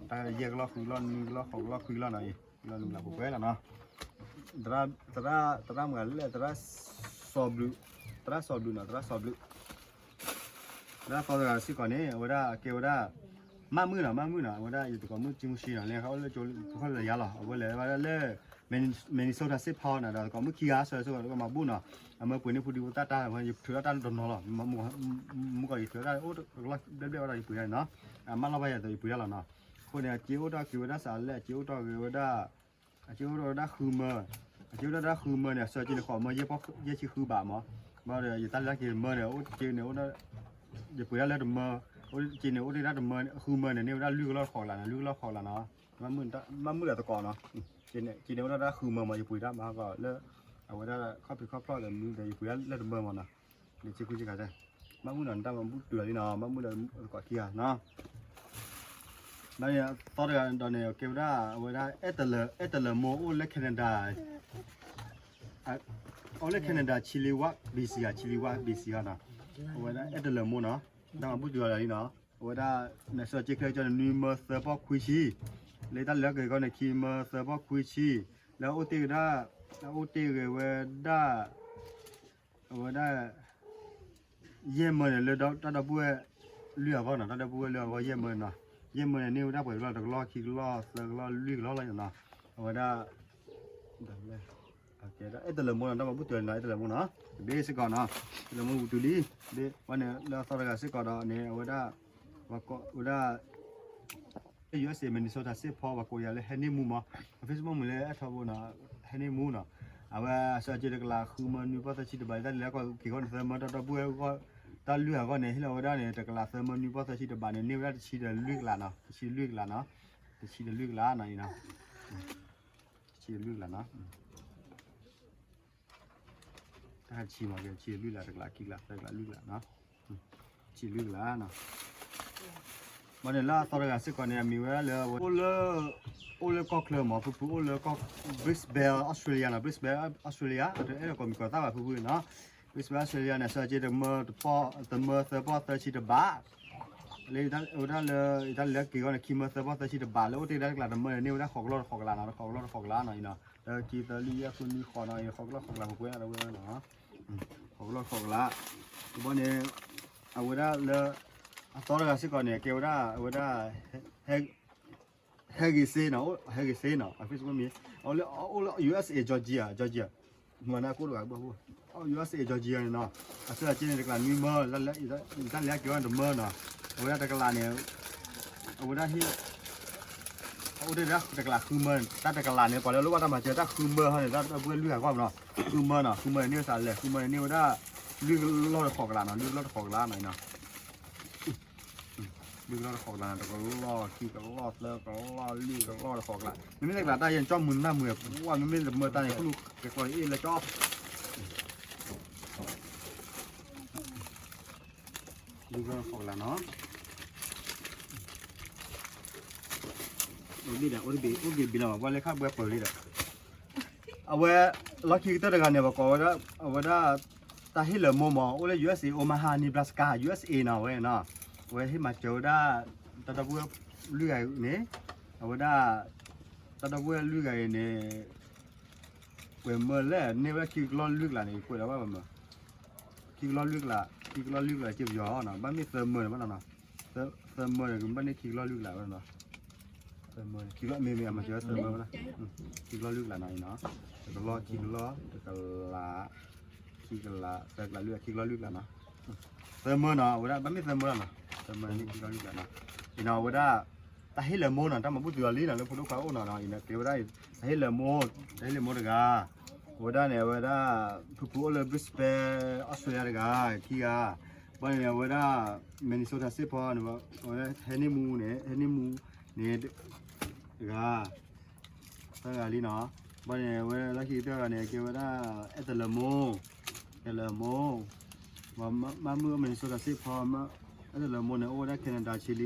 တၢ်ယဲၢ်ကလီၢ်ဃုကလီၢ်နွံကလီၢ်ဃိးကလီၢ်ခွံကလီၢ်နီၤအံၤ ကလီၢ်နွံကလီၢ်ပှဲၤပှဲၤလီၤနီၤ သရၣ် သရၣ်မုၢ်လၢ သရၣ်စီၤဘျုး သရၣ်စီၤဘျုးနီၤ သရၣ်စီၤဘျုး လၢအသီတဂၤစ့ၢ်ကီးန့ၣ် အဝဲဒၣ်ကဲဝဲဒၣ် မၢ်မုၣ်နီၤ မၢ်မုၣ်နီၤ အဝဲဒၣ်ယသကိးမုၣ်ကၠံမူၡံနီၤ လဲၤခီအိၣ်လၢကၠိဖိလၢယါလီၤ အဝဲလဲၤဝဲဒၣ်လၢ Minnesota Saint Paul နီၤ ဒီးသကိးမုၣ်ခံဂၤစၢၤစ့ၢ်ကီး ကမၤဘူၣ်နီၤ အမၢပှ့ၤန့ၢ်ဖုဒံဖိသၣ်တၢ် ယထုးထီၣ်တၢ်တနီၤလီၤ မုၢ်ကီးယထုးထီၣ်တၢ်အိၣ်ကလီၢ်ဘျဲၣ်ဘျဲၣ်ဝဲဒီးယပှ့ၤဒၣ်န့ၣ်နီၤ အမၢ်လီၢ်ဘၣ်ယၤဒီးယပှ့ၤဒၣ်လီၤနီၤ အဃိန့ၣ် အစ့အိၣ်ထီၣ်က့ၤဝဲဒၣ်စးလဲၣ် အစ့အိၣ်ထီၣ်က့ၤဝဲဒၣ် အစ့အိၣ်ထီၣ်ဝဲဒၣ်ဃုမၢ အစ့အိၣ်ထီၣ်ဝဲဒၣ်ဃုမၢန့ၣ် အစၢၤက့န့ၣ် ဃိးမၢ ယဲၢ်ဆံဃုဘးမး ဘၣ်ဒီး ယတၢ်လၢက့ၤတမၢန့ၣ် အိၣ်က့န့ၣ် အိၣ် ယပှ့ၤဒၣ်လၢတမၢ အိၣ်က့န့ၣ် အိၣ်တ့ၢ်ဒၣ်တမၢ ဃုမၢန့ၣ် န့ၢ်ဝဲဒၣ်လွံၢ်ကလီၢ်ဃိးကလးနီၤ လွံၢ်ကလီၢ်ဃိးကလးနီၤ မၢ်မုၣ်ဒီးသကိးနီၤ က့န့ၣ်အိၣ်ထီၣ်ဒၣ်ဃုမၢမး ယပှ့ၤဒၣ်မးကီးလၢ အဝဲဒၣ်ခီၣ်ဖံးခီၣ်ဖျီၣ်ဒီးမုၢ်ဒီး ယပှ့ၤဒၣ်လၢတမၢမးနီၤ ဒ်ဆ့ကူဆ့ကၤတဲ မၢ်မုၣ်နီၤ နတၢ်မၤဘူၣ်တုၤလီၤလံနီၤ မၢ်မုၣ်ဒီးသကိးခံဂၤနီၤ ဘၣ်န့ၣ် သီတဂၤဒီးန့ၣ် ကဲဝဲဒၣ် အဝဲဒၣ် အဲၣ်တလၢၤမိၢ် အိၣ်လၢ Canada အိၣ်လၢ Canada Chilliwack BC ဧါ Chilliwack BC ဧါနီၤ အဝဲဒၣ်အဲၣ်တလၢၤမိၢ်နီၤ တၢ်မၤဘူၣ်တုၤလီၤလံနီၤ အဝဲဒၣ် နစၢၤက့ချၢကၠီန့ၣ် နွံမၢသၢပီၢ်ခွံဆံ လၢတၢ်လၢက့ၤကီန့ၣ် ခံမၢသၢပီၢ်ခွံဆံ လၢအအိၣ်တ့ၢ်ဝဲဒၣ် အအိၣ်တ့ၢ်ဂ့ၤဝဲဒၣ် အဝဲဒၣ် ယဲၢ်မၢန့ၣ် လၢတၢ်ဒီပုၢ်ဝဲၢ်လွံၢ်အဂီၢ်နီၤ တၢ်ဒီပုၢ်ဝဲၢ်လွံၢ်အဂီၢ် ယဲၢ်မၢနီၤ ယဲၢ်မၢန့ၣ် န့ၢ်ဝဲဒၣ်ပှဲၤကလီၢ် တကလီၢ် ခံကလီၢ် သၢကလီၢ် လွံၢ်ကလီၢ်လီၤနီၤ အဝဲဒၣ် အဲၣ်တလၢၤမိၢ်နီၤ တၢ်မၤဘူၣ်တုၤလီၤနီၤ အဲၣ်တလၢၤမိၢ်နီၤ တဘ့ၣ်စ့ၢ်ကီးနီၤ အဲၣ်တလၢၤမိၢ်ဘူၣ်တုၤလံ ဘ့ၣ် ဝဲန့ၣ် လၢအသီတဂၤစ့ၢ်ကီးဒီးန့ၣ် အဝဲဒၣ် ဝဲဒၣ် USA Minnesota Saint Paul ပှၤကိးယၤလၢ ဟဲန့ၢ်မူမး Facebook မုၢ်လၢအဲၣ်ထီဘိနီၤ ဟဲန့ၢ်မူနီၤ အဝဲစၢၤက့တကလး ဃုမၢနွံပီၢ်သၢဆံတဘး တၢ်လၢက့ၤကီန့ၣ် သၢမၢ တၢ်ဒီပုၢ်ဝဲၢ်အဂီၢ် တၢ်လွံၢ်အဂီၢ်န့ၣ် ဟ့ၣ်လီၤဝဲဒၣ်န့ၣ် တကလးသၢမၢနွံပီၢ်သၢဆံတဘးန့ၣ် န့ၢ်ဝဲဒၣ်တဆံဒီးလွံၢ်ကလးနီၤ တဆံလွံၢ်ကလးနီၤ တဆံဒီးလွံၢ်ကလးနီၤအံၤနီၤ တဆံလွံၢ်ကလးနီၤ တၢ်တဆံမး ကဲ တဆံလွံၢ်ကလး တကလး ခံကလး သၢကလး လွံၢ်ကလးနီၤ တဆံလွံၢ်ကလးနီၤ မ့ၢ်န့ၣ်လၢအသီတဂၤစ့ၢ်ကီးန့ၣ် အမံၤဝဲဒၣ်လၢ အိၣ်လၢ အိၣ်လၢကီၢ်ချၢမး ဖုဖုအိၣ်လၢ Brisbane Australia နီၤ Brisbane Australia အတအဲၣ်ဒိးကိးမံၤကိးသၣ်ဘၣ် ဖုဖုနီၤ Brisbane Australia န့ၣ် စၢၤက့တမၢ တမၢသၢပီၢ်သၢဆံတဘး လၢဝဲဒၣ်လၢ ယတၢ်လၢက့ၤဂီၢ်န့ၣ် ခံမၢသၢပီၢ်သၢဆံတဘး လၢအိၣ်တ့ၢ်ဒၣ်တကလးတမၢန့ၣ် န့ၢ်ဝဲဒၣ်ဃိးကလီၢ်တဃိးကလးနီၤ ဃိးကလီၢ်တဃိးကလးနီၤအံၤနီၤ တၢ်ခံသၢလွံၢ်ယဲၢ်ဃုနွံဃိးနီၤအံၤ ဃိးကလီၢ်ဃိးကလး ပှဲၤပှဲၤလီၤဝဲနီၤ ဃိးကလီၢ်ဃိးကလး ဘီန့ၣ် အဝဲဒၣ်လၢ အသီတဂၤစ့ၢ်ကီးန့ၣ် ကဲဝဲဒၣ် အဝဲဒၣ် ဟဲဂ့ၤစ့နီၤ, ဟဲဂ့ၤစ့နီၤ, အ Facebook မံၤ အိၣ်လၢ U S A Georgia, Georgia မၤန့ၢ်အကိၣ်တဂၤဘၣ်, U S A Georgia န့ၣ်နီၤ, အစၢက့န့ၣ် တကလးနွံမၢ, တၢ်လဲၤက့ၤဝဲတမၢနီၤ, အဝဲဒၣ်တကလးန့ၣ် အဝဲဒၣ်ဟ့ၣ် အအိၣ်တ့ၢ်ဒၣ်တကလးဃုမၢ, တၢ်တကလးန့ၣ် ပှၤလၢအလိၣ်ဘၣ်တၢ်မၤစၢၤတၢ်ဃုမၢဟီန့ၣ် တၢ်တၢ်ပှဲၤလွံၢ်ဂၤကွၢ်မနီၤ, ဃုမၢနီၤ, ဃုမၢန့ၣ်န့ၢ်ဝဲစးလဲၣ်, ဃုမၢန့ၣ်န့ၢ်ဝဲဒၣ် လွံၢ်ကလီၢ်တဃိးကလးနီၤ, လွံၢ်ကလီၢ်တဃိးကလးနီၤ, လွံၢ်ကလီၢ်တဃိးကလးနီၤ, တကလီၢ် ခံကလီၢ် သၢကလီၢ် လွံၢ်ကလီၢ်တဃိးကလး, မ့မ့ၢ်တကလးတၢ်ယဲၢ်ကၠီမုၢ်နၢ်မုၢ်, ပှၤမ့မ့ၢ်တမၢတၢ်န့ၣ် ကလူးကဲကျီအ့ၣ်လၢကၠီ လွံၢ်ကလီၢ်တဃိးကလးနီၤ, အိၣ်ဘ့ၣ်ဒီးအိၣ်တဘ့ၣ် အိၣ်က့ၤဘ့ၣ်လီၤ ပှၤလၢခါပှဲၤပၢၤလံဒီး အဝဲ လီၢ်ခံကတၢၢ်တဂၤန့ၣ် ပကိးဝဲဒၣ် အဝဲဒၣ် တၢ်ဟ့ၣ်လၢၤမိၢ်မး အိၣ်လၢ U S A Omaha Nebraska U S A နီၤ အဝဲနီၤ, အဝဲဟ့ၣ်မၤစၢၤဝဲဒၣ် တၢ်ဒီပုၢ်ဝဲၢ်လွံၢ်ဂၤအံၤန့ၣ် အဝဲဒၣ် တၢ်ဒီပုၢ်ဝဲၢ်လွံၢ်ဂၤအံၤန့ၣ် ပှဲၤမၢလဲၣ် န့ၢ်ဝဲခံကလီၢ်လွံၢ်ကလးန့ၣ် ကွဲးလီၤဘၣ်မး ခံကလီၢ်လွံၢ်ကလး ခံကလီၢ်လွံၢ်ကလး က့ပယီၤနီၤ ဘၣ်မ့ၢ်သၢမၢန့ၣ်ဘၣ်နီၤ, သၢမၢန့ၣ် ကဘၣ်န့ၢ်ခံကလီၢ်လွံၢ်ကလးဘၣ်နီၤ, သၢမၢန့ၣ် ခံကလီၢ်မ့ၢ်မ့ၢ်အမၤစၢၤသၢမၢဘၣ်နီၤ, ခံကလီၢ်လွံၢ်ကလးနီၤအံၤနီၤ, တကလီၢ် ခံကလီၢ် တကလး ခံကလး သၢကလးလွံၢ် ခံကလီၢ်လွံၢ်ကလးနီၤ, သၢမၢနီၤ အဝဲဒၣ်ဘၣ်မ့ၢ်သၢမၢလီၤနီၤ, သၢမၢန့ၢ်ခံကလီၢ်လွံၢ်ကလးနီၤ, အံၤနီၤ အဝဲဒၣ် တၢ်ဟ့ၣ်လၢၤမိၢ်နီၤ တၢ်မၤဘူၣ်တုၤလီၤလံနီၤ လၢဖိဒိၣ်ခွါအိၣ်နီၤနီၤ အံၤနီၤ ကဲဝဲဒၣ် တၢ်ဟ့ၣ်လၢၤမိၢ် တၢ်ဟ့ၣ်လၢၤမိၢ်တဂၤ, အဝဲဒၣ်န့ၣ် အဝဲဒၣ် ဖုဖုအိၣ်လၢ Brisbane Australia တဂၤ ခံဂၤ, ဘၣ်န့ၣ် အဝဲဒၣ် Minnesota စ့ၢ်ဖီန့ၣ် အဝဲဒၣ် ဟဲန့ၢ်မူန့ၣ် ဟဲန့ၢ်မူန့ၣ် တဂၤ သၢဂၤလံနီၤ, ဘၣ်န့ၣ် အဝဲလၢခံကတၢၢ်ဂၤန့ၣ် ကဲဝဲဒၣ် အဲၣ်တလၢၤမိၢ်, အဲၣ်တလၢၤမိၢ်, ဘၣ်မၢမုၢ် Minnesota စ့ၢ်ဖီ အဲၣ်တလၢၤမိၢ်န့ၣ် အိၣ်ဝဲဒၣ် Canada ချံလ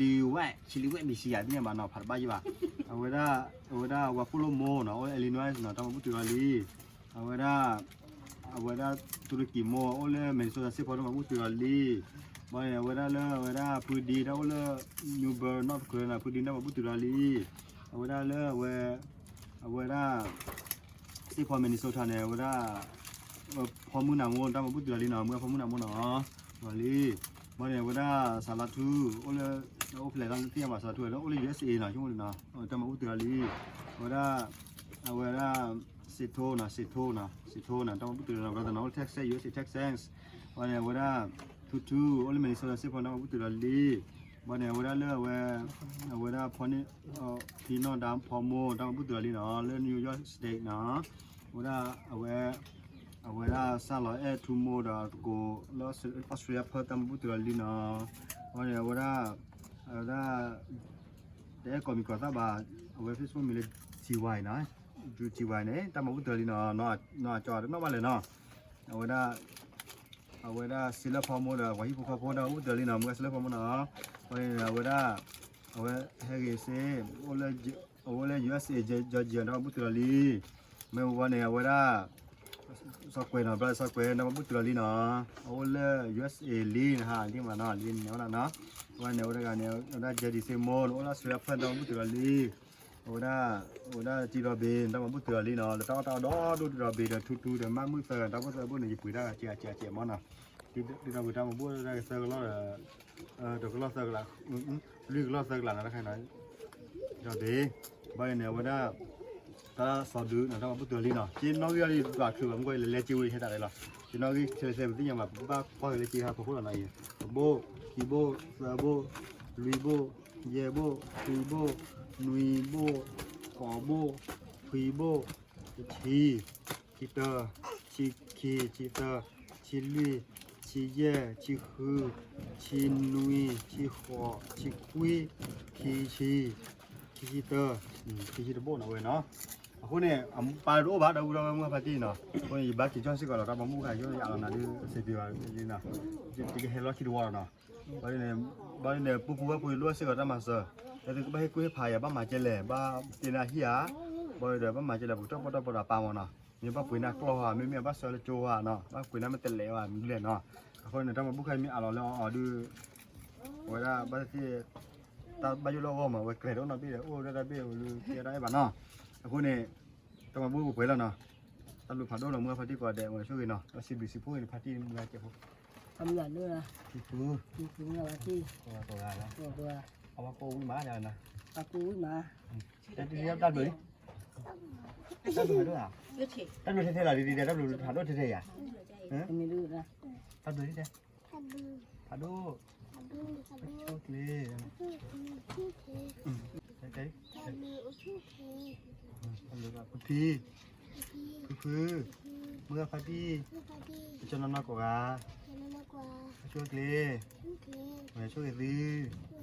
ံဝဲၣ် ချံလံဝဲၣ် မ့ၢ်ဆံယၤသ့ၣ်ညါဘၣ်နီၤ ဖးတဘၣ်ယံၤဘၣ်, အဝဲဒၣ် အဝဲဒၣ်ဝၤပိၢ်လိၣ်မိၢ်နီၤ အိၣ်လၢ Illinois နီၤ တၢ်မၤဘူၣ်တုၤလီၤလံ, အဝဲဒၣ် အဝဲဒၣ် တူရကံမိၢ် အိၣ်လၢ Minnesota စ့ၢ်ဖီ တၢ်မၤဘူၣ်တုၤလီၤလံ, ဘၣ်န့ၣ် အဝဲဒၣ်လၢ အဝဲဒၣ် ဖုဒံ တၢ်အိၣ်လၢ Newberg North Carolina ဖုဒံ တၢ်မၤဘူၣ်တုၤလီၤလံ, အဝဲဒၣ်လၢအဝဲ အဝဲဒၣ် စ့ၢ်ဖီ Minnesota န့ၣ် အဝဲဒၣ် ဖီမုၢ်နၤမိၢ် တၢ်မၤဘူၣ်တုၤလီၤလံနီၤ မုၢ်ဖီမုၢ်နၤမိၢ်နီၤ, လီၤလံ, ဘၣ်န့ၣ် အဝဲဒၣ် စၤလါထူ အိၣ်လၢ အိၣ်ဖျဲၣ်တၢ်သ့ၣ်ညါဘၣ် စၤလါထူ အိၣ်လၢ U S A နီၤ ဆိကမိၣ်လံနီၤ တၢ်မၤဘူၣ်တုၤလီၤလံ, အဝဲဒၣ် အဝဲဒၣ် စံးထိနီၤ စံးထိနီၤ စံးထိနီၤ တၢ်မၤဘူၣ်တုၤလီၤ brother နီၤ အိၣ်လၢ Texas U S A Texas, ဘၣ်န့ၣ် အဝဲဒၣ် ထူထူ အိၣ်လၢ Minnesota စ့ၢ်ဖီ တၢ်မၤဘူၣ်တုၤလီၤလံ, ဘၣ်န့ၣ် အဝဲဒၣ်လၢအဝဲ အဝဲဒၣ်ဖီန့ၣ် ဖံနီၢ်ဒါဖီမိၢ် တၢ်မၤဘူၣ်တုၤလီၤလံနီၤ လၢ New York State နီၤ, အဝဲဒၣ်အဝဲ အဝဲဒၣ်စၢ်လီၤအဲၣ်ထူမိၢ်ဒီးသကိးလၢ Australia Perth တၢ်မၤဘူၣ်တုၤလီၤလံနီၤ, ဘၣ်န့ၣ် အဝဲဒၣ် အဝဲဒၣ် တအဲၣ်ကိးမံၤကိးသၣ်ဘၣ်, အဝဲ Facebook မံၤလၢ T Y နီၤ, T Y န့ၣ် တၢ်မၤဘူၣ်တုၤလီၤလံနီၤ, နီၢ်အကၠီတနီၣ်ဘၣ်လဲၣ်နီၤ, အဝဲဒၣ် အဝဲဒၣ်စ့လၢဖီမိၢ်ဒီး ပှၤဟံၣ်ဖိဃီဖိ တၢ်မၤဘူၣ်တုၤလီၤလံနီၤ, မုၢ်ဂၤစ့လၢဖီမိၢ်နီၤ, ဘၣ်န့ၣ် အဝဲဒၣ် အဝဲဟဲဂ့ၤစ့ အိၣ်လၢ U S A Georgia တၢ်မၤဘူၣ်တုၤလီၤလံ, မ့ၢ်ဝံၤန့ၣ် အဝဲဒၣ် စီၤကွဲးနီၤ brother စီၤကွဲး တၢ်မၤဘူၣ်တုၤလီၤလံနီၤ, အအိၣ်လၢ U S A လံနဟါ လံမးနီၤ လံန့ၣ်ဝဲဒၣ်နီၤ, အဝဲန့ၣ် အဝဲတဂၤန့ၣ် အဝဲဒၣ် Jedi စ့မိၢ် အိၣ်လၢ Australia Perth တၢ်မၤဘူၣ်တုၤလီၤလံ, အဝဲဒၣ် အဝဲဒၣ် တံၤဒီဘ့ၣ် တၢ်မၤဘူၣ်တုၤလီၤလံနီၤ, လၢတၢ်အီၣ်တၢ်အီဒီဒူၣ် တံၤဒီဘ့ၣ်ဒီး ထူထူဒီး မၢ်မုၢ်သၢဂၤ တၢ်ဖိသၢဘိန့ၣ် ယပှ့ၤတၢ်ဂၤကဲကဲကဲမးနီၤ, တံၤဒီဘ့ၣ် တၢ်မၤဘူၣ်တၢ်ဂၤသၢကလီၢ်ဒီး တကလီၢ်သၢကလး လွံၢ်ကလီၢ်သၢကလးနီၤ တခါနီၤ, ဒီဘ့ၣ် ဘၣ်န့ၣ် အဝဲဒၣ် တၢ်စီၤဒုနီၤ တၢ်မၤဘူၣ်တုၤလီၤလံနီၤ, က့နီၣ်ဂံၢ်အံၤ ပှၤချုးဘၣ်မူကီၢ်အံၤ လဲၤလဲၤက့ဝဲဟဲတၢ်လဲၣ်လီၤ, က့နီၣ်ဂံၢ်ခဲလၢာ်ခဲဆ့ ပသ့ၣ်ညါဘၣ် ပဘၣ်ကွၢ်က့ၤလၢက့ဟးဖီခိၣ်လီၤနီၤအံၤ, တဘိၣ် ခံဘိၣ် သၢဘိၣ် လွံၢ်ဘိၣ် ယဲၢ်ဘိၣ် ဃုဘိၣ် နွံဘိၣ် ဃိးဘိၣ် ခွံဘိၣ် တဆံ ခံတၢ ဆံခံ ဆံသၢ ဆံလွံၢ် ဆံယဲၢ် ဆံဃု ဆံနွံ ဆံဃိး ဆံခွံ ခံဆံ ခံဆံတၢ ခံဆံတဘိၣ်နီၤဝဲနီၤ, အဃိန့ၣ် အပာ်တအိၣ်ဘၣ် ဒီပုၢ်ဒီဝဲၢ်မုၢ်ဖါတံၢ်နီၤ, အဃိန့ၣ် ယဘၣ်က့ၤကၠီၣ်စ့ၢ်ကီးလီၤ တၢ်မၤဘူၣ်ခါ ယအိၣ်ယအးလီၤနၤဒုး အဆင်ပြေဘၣ်နီၤ, ယကဟဲလီၢ်ခံတဝီလီၤနီၤ, ဘၣ်န့ၣ် ဘၣ်န့ၣ် ပူဖိဝဲၢ်ဖိ ယလိၣ်စ့ၢ်ကီးတၢ်မၤစၢၤ, လၢသုကဘၣ်ဟ့ၣ်ကူၣ်ဟ့ၣ်ဖးယၤ ဘၣ်မၤကဲလဲၣ် ဘၣ်တ့နၤဟံၣ်ဧါ, ဘၣ်ဒီး ဘၣ်မၤကဲလဲၣ် ပကတီၢ်ပီၣ်တီၢ်ပီဒီးပာ်မးနီၤ, မ့ၢ်ဘၣ်ပှ့ၤနၤကျီၢ်ဧါ မ့မ့ၢ်ဘၣ်ဆှၢလၢကၠိဧါနီၤ, ဘၣ်ပှ့ၤနၤမ့ၢ်တလဲၤဧါ မနုၤလဲၣ်နီၤ, အဃိန့ၣ် တၢ်မၤဘူၣ်ခါမ့ၢ်အးလီၤလၢအီၤအီၤဒုး အဝဲဒၣ်ဘၣ်သ့ၣ်သ့ၣ် တၢ်ဘၣ်ယိၣ်လၢအဂီၢ်မး အဝဲကျဲၤတအိၣ်နီတဘ့ၣ်ဒီး အိၣ်ဝဲဒၣ်တၢ်ဘ့ၣ် အဝဲလူၤကဲဒၣ်အဲၣ်ဘၣ်နီၤ, အဃိန့ၣ် တၢ်မၤဘူၣ်ပှဲၤလီၤနီၤ, တၢ်ဘျုးဖးဒိၣ်လီၤ မုၢ်ဂၢ်ဖါတံၢ်ကိးဂၤဒဲး ဝဲဆိၣ်ဂ့ၤနီၤ, ဒီးစံးဘျုးစံးဖှိၣ်ဂ့ၤန့ၣ် ဖါတံၢ်မုၢ်ဂၢ်ကဲးဖိ အမံၤဘၣ်ဒိၣ်လီၤ, ဖုဖု, ဖုဖုမ့ၢ်ဘၣ်က့ၢ်, ကိးဂၤ, ကိးဂၤ, အဝဲကိးဝံၣ်မး, အကိးဝံၣ်မး, တၢ်ဘျုး, တၢ်ဘျုးဒိၣ်ဧါ, တၢ်ဘျုးထဲထဲလီၤ, ဒ်ဒ်ဒ် တၢ်ဘျုးဖးဒိၣ်ထဲထဲယၤ, တၢ်ဘျုးထဲထဲ, ဖးဒိၣ်, ဆိၣ်ကျ့ၤ, ဖုဖံ, ဖုဖု, မုၢ်ဂၤဖါတံၢ်, ကၠီနီၢ်နီၢ်ကိးဂၤ, ဆိၣ်ကျ့ၤ, ဆိၣ်ဂ့ၤသ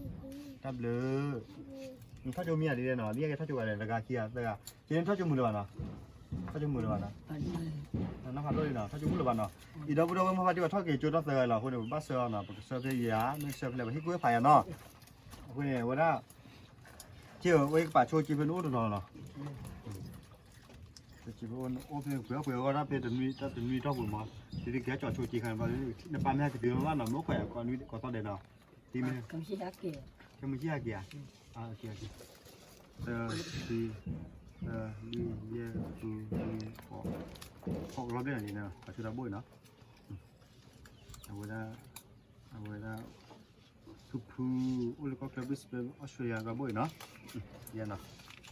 ု, တၢ်ဘျုး, ထီၣ်ကၠိမံၤဧါဒ်လဲၣ်နီၤ, ဒ်ကဲထီၣ်ကၠိဂၤလဲၣ်, တဂၤခံဂၤသၢဂၤ, ကဲန့ၣ်ထီၣ်ကၠိမုာ်လၢၤဘၣ်နီၤ, ထီၣ်ကၠိမုာ်လၢၤဘၣ်နီၤ, နီၢ်ဖးဒိၣ်လံနီၤ, ထီၣ်ကၠိမုာ်လၢၤဘၣ်နီၤ, အံၤဒီပုၢ်ဒီဝဲၢ်မုၢ်ဖါတံၢ်ဘၣ်ထီၣ်က့ၤကၠိထီၣ်သၢဂၤလီၤ, အဃိန့ၣ် ပဘၣ်ဆှၢအီၤနီၤ, ပကဆှၢဖဲယၤ, မ့ၢ်ဆှၢဖဲလဲၣ် ပဟံၣ်ကူၣ်ဖးယၤနီၤ, အဃိန့ၣ် အဝဲဒၣ် က့ၢ်ဝဲကပာ်ဆိက့ဖဲနအိၣ်တနီၤနီၤ, က့ၢ်ဖဲနအိၣ်ဖဲပှဲၤအီၣ်ပှဲၤအီၣ်ဒၣ်ဖဲတနွံတၢ်တနွံတီၢ်ပူၤမး, ဒ်ကဲကၠီဆိက့ခါန့ၣ်ဘၣ်, နပာ်မ့ၢ်ဟဲကတုၤမးဘၣ်နီၤ, မ့ၢ်အိၣ်ခွဲးယၤကိးနွံကိးသီဒဲးနီၤ, တမ့ၢ်, ကမ့ၢ်ဟဲက့ၤ, ကမ့ၢ်ဟဲက့ၤဧါ, သၢ, သၢ, လွံၢ်, ယဲၢ်, ဃု, နွံ, ဃိး, ဃိးကလီၤဘျဲၣ်န့ၣ်, ပှၤဆိတၢ်ဘိအံၤနီၤ, အဝဲဒၣ်, အဝဲဒၣ် ဖုဖု, အိၣ်လၢကီၢ်ချၢ Brisbane Australia တၢ်ဘိအံၤနီၤ, ယဲနီၤ,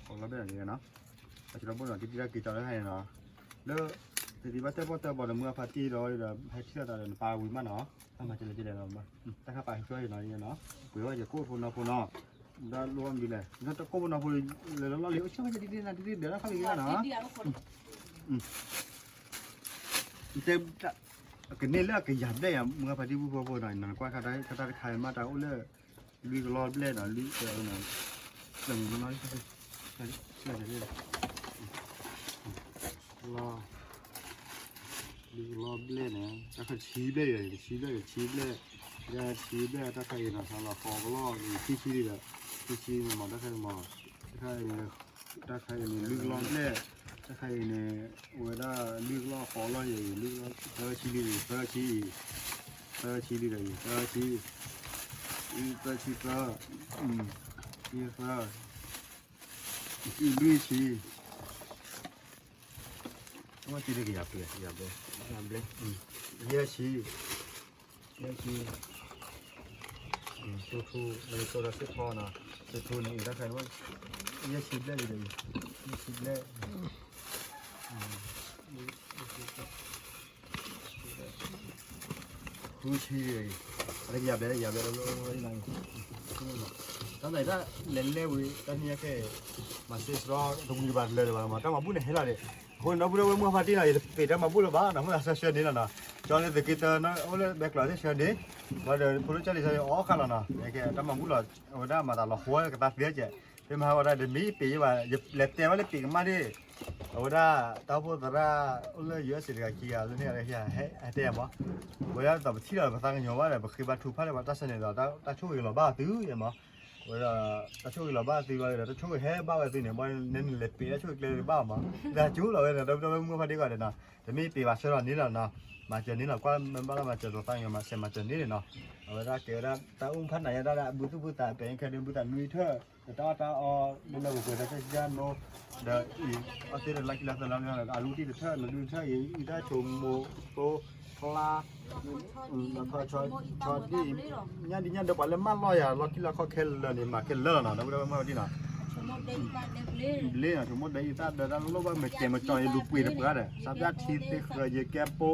ဃိးကလီၤဘျဲၣ်န့ၣ်နီၤ, ပှၤဆိတၢ်ဘိနီၤ, တံတံတၢ်က့ၤကၠီလၢဟဲန့ၣ်နီၤ, လၢ တသံဘၣ်တၢၣ်ပီၣ်တၢၣ်ဘီဒီး မုၢ်ဂၤဖါတံၢ်ဒီး ဟဲထံၣ်လိာ်သးဒီး နပာ်ဝံၤမးနီၤ, တၢ်မၤစၢၤလၢကလဲၤလီၤ, တၢ်ခါပာ်ဟံးဆှၢယနီၤ, ယနီၤ, ပှ့ၤဝဲယကိၣ်ဖိနီၢ်ဖိနီၤ, ဒီးလိၣ်ဘၣ်မနုၤလဲၣ်, နတကိၣ်ဖိနီၢ်ဖိ လၢလီၢ်လံၤ အိၣ်ဆၢမး ယတံတံနၤတံတံဒီး တၢ်ခါလံၤကလၢနီၤ, တဲ ကန့ၢ်လၢအကယၤဘျဲၣ်ယၤ မုၢ်ဂၤဖါတံၢ် ဖုဖုဖိနီၤ, နကွၢ်ခါတၢ်တခါမး တၢ်အိၣ်လၢ လွံၢ်ကလီၢ်ဘျဲၣ်နီၤ, လွံၢ်ကလီၢ်, လီၢ်, လွံၢ်ကလီၢ်ဘျဲၣ်န့ၣ် တၢ်ခါတဆံဘျဲၣ်, တဆံဘျဲၣ်, တဆံဘျဲၣ်, တဆံဘျဲၣ်, တၢ်ခါအံၤနီၤ သးလီၤဃိးကလီၢ်, ခံဆံလံဒီး, ခံဆံမး တၢ်ခါအံၤမး, တၢ်ခါအံၤန့ၣ် တၢ်ခါအံၤန့ၣ် လွံၢ်ကလီၢ်ဘျဲၣ်, တၢ်ခါအံၤန့ၣ် အိၣ်ဝဲဒၣ် လွံၢ်ကလီၢ်ဃိးကလီၢ်ယဲၢ်အံၤ လွံၢ်ကလီၢ် သၢဆံလံ, သၢဆံ, သၢဆံလံဒီးအံၤ သၢဆံ, သၢဆံသၢ, သၢဆံသၢ, လွံၢ်ဆံ, အဝဲတံၤလၢကယၤပျဲၢ်, ယၤဘျဲၣ်, ယဲၢ်ဆံ, ယဲၢ်ဆံ, ထူထူ, လၢကၠိဒီးစ့ၢ်ဖီနီၤ, ထူထူန့ၣ် အံၤတၢ်ခါအံၤ ယဲၢ်ဆံဘျဲၣ်လံဒီးအံၤ, ယဲၢ်ဆံဘျဲၣ်, ဃုဆံလံဒီးအံၤ, လၢကယၤဘျဲၣ် လၢကယၤဘျဲၣ်လၢ တၢ်န့ၣ် တၢ်လဲၤလဲၤဝံၤ တၢ်နံၣ်ညါခဲအံၤ မၤစ့စရီတဝံၤဘၣ်လၢၤလၢၤဘၣ်မး တၢ်မၤဘူၣ်န့ၣ်ဟဲလီၤဒံး, အဃိန့ၣ် ဒီပုၢ်ဒီဝဲၢ်မုၢ်ဖါတံၢ်နီၤ ယတပ့ၤတၢ်မၤဘူၣ်လၢၤဘၣ်နီၤ မုၢ်သးစၢၤဆၢန့ၣ်လီၤနီၤ, ကၠီလၢသုးက့တၢ အိၣ်လၢဘဲကျိးသ့ၣ်ဆၢန့ၣ်, ဘၣ်ဒီးဖိလၢကၠီလံၤဆၢအီၣ်ဃာ်လီၤနီၤ, ကဲတၢ်မၤဘူၣ်လီၤ, အဝဲဒၣ်မၤသးလီၤဃိကသးသ့ကဲး, ဖဲမဟါဝဲဒၣ်တမ့ၢ်ပ့ၤယဘၣ် ယလဲၤတဲဝဲလၢပ့ၤကမၣ်ဒၣ်, အဝဲဒၣ် တၢ်အိၣ်ဖှိၣ်သရၣ် အိၣ်လၢ ယူအက်စ် တဂၤခံဂၤလၢန့ၣ် ဟဲတဲယၤမး, ဝဲဒၣ်တပထံၣ်လီၤပသးကညီၤဘၣ်ဒီး ပဃ့ဘါထုကဖၣ်လၢပှၤတၢ်ဆၢန့ၣ်ဒီး တၢ်ဆိၣ်ဂ့ၤလီၤဘၣ်သုယဲမး, ဝဲဒၣ် တၢ်ဆိၣ်ဂ့ၤလီၤဘၣ်သုလီၤဒီး တၢ်ဆိၣ်ဂ့ၤဟဲဘၣ်ဝဲသုန့ၣ် ဘၣ်နဲန့ၣ်လဲၤပ့ၤတၢ်ဆိၣ်ဂ့ၤကျဲတဘၣ်မး, တၢ်ကၠိလီၤဝဲန့ၣ် ဒီပုၢ်ဒီဝဲၢ်မုၢ်ဖါတံၢ်ကီးဒီးနီၤ, တမ့ၢ်ပ့ၤဘၣ်ဆၢလီၤန့ၣ်လီၤနီၤ, မၤစၢၤန့ၣ်လီၤ ကွၢ်မ့ၢ်ဘၣ်လၢမၤစၢၤဒိးသးကညီၤမၤစၢၤမၤစၢၤန့ၣ်လီၤနီၤ, အဝဲဒၣ်ကဲဝဲဒၣ် တၢ်အိၣ်ဖးနးယဲဒၣ် အဘုသူၣ်ဘုသး ပဲာ်ခဲဒုးဘုသးနွံထၢၣ် ဒီးတၢ်အီၣ်တၢ်အီ လၢလၢပှဲၤပှဲၤ တၢ်ဆံၣ်တၢ်နိ ဒီးအံၤ အီၣ်သ့ၣ်တလါကံလါသၢလါန့ၣ် အလူတံၢ်တထၢၣ် နဒုတထၢၣ်အံၤ အံၤတၢ်ဆိမိၣ်သိ ဖျါ လီၤခီဆီဒံၣ် ညၣ်ဒ်ညၣ်ဒီးပှၤလၢမၢလီၢ်ယၤ လီၢ်ခံလီၢ်ခီခဲလၢာ်န့ၣ် မၤခဲလၢာ်လီၤနီၤ ဒီပုၢ်ဒီဝဲၢ်မုၢ်ဖါတံၢ်နီၤ ဘျ့နီၤ ဆိမိၣ်ဒဲအံၤသၣ်ဒီးတၢ်လိၣ်ဘၣ်မ့ၢ်ကဲမ့ၢ်ကၠီအံၤ လူၤပှ့ၤတပှၤဒီး စးပၠၣ်ထံသ့ၣ်ဃၢၤယကဲပိ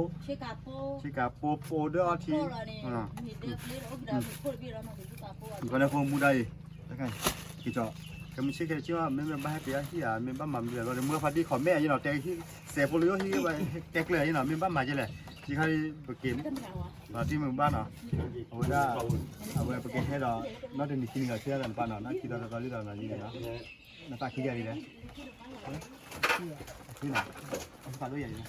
ဆ့ကၤပိပိဒၢအီထံ ခီန့ၣ်ဖိမူဒါအံၤ က့ၤကၠီ ကမုၢ်ဆ့ၣ်ခဲဆ့ၣ် မ့မ့ၢ်ဘၣ်ဟဲပှ့ၤအီၣ်ဟံၣ်ဧါ မ့ၢ်ဘၣ်မၤမနုၤလဲၣ် မုၢ်ဖါတံၢ် comment ယဲနီၤ တဲဟံၣ် စဲးဖိလၢယအိၣ်ဟံၣ် တဲကျၢၤယဲနီၤ မ့ၢ်ဘၣ်မၤကဲလဲၣ် ဆံခါပက့ၤ တံၢ်မုၢ်ဘၣ်နီၤ အဝဲဒၣ် အဝဲပကဟဲဒီး နီၢ်တနံၤခံနံၤလီၤ ဆ့ၣ်နီၤတပၤနီၤ နီၢ်ခံဒီးတသီလံဒီးနီၤ နသးခံဂၤလံလဲၣ် အခံနီၤ အဖးဒိၣ်ယၤလံ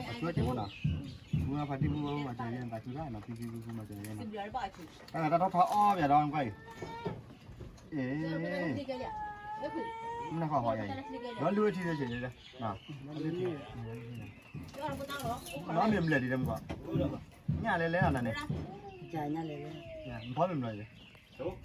အဆူၣ်တ့ၢ်မနီၤ မုၢ်ဖါတံၢ်မုၢ်ဝဲ မၤစၢၤယဲ နသးခံဂၤနီၤ ဖံဖံဖုဖုမၤစၢၤယဲနီၤ တၢ်ထီၣ်ထီအီၣ်ပျးဒီးကွၢ်အံၤ အ့ မနုၤဃီဃီယၤအံၤ ဒီးလုၢ်ဝဲထံဆဲးန့ၣ် နီၢ်မ့ၢ်ဘျဲၣ်ဒံးတမုၢ်ဘၣ် ညၣ်လဲၤလဲၤနီၤနၤန့ၣ် ဖီမ့ၢ်ဘျီယဲ ဒီး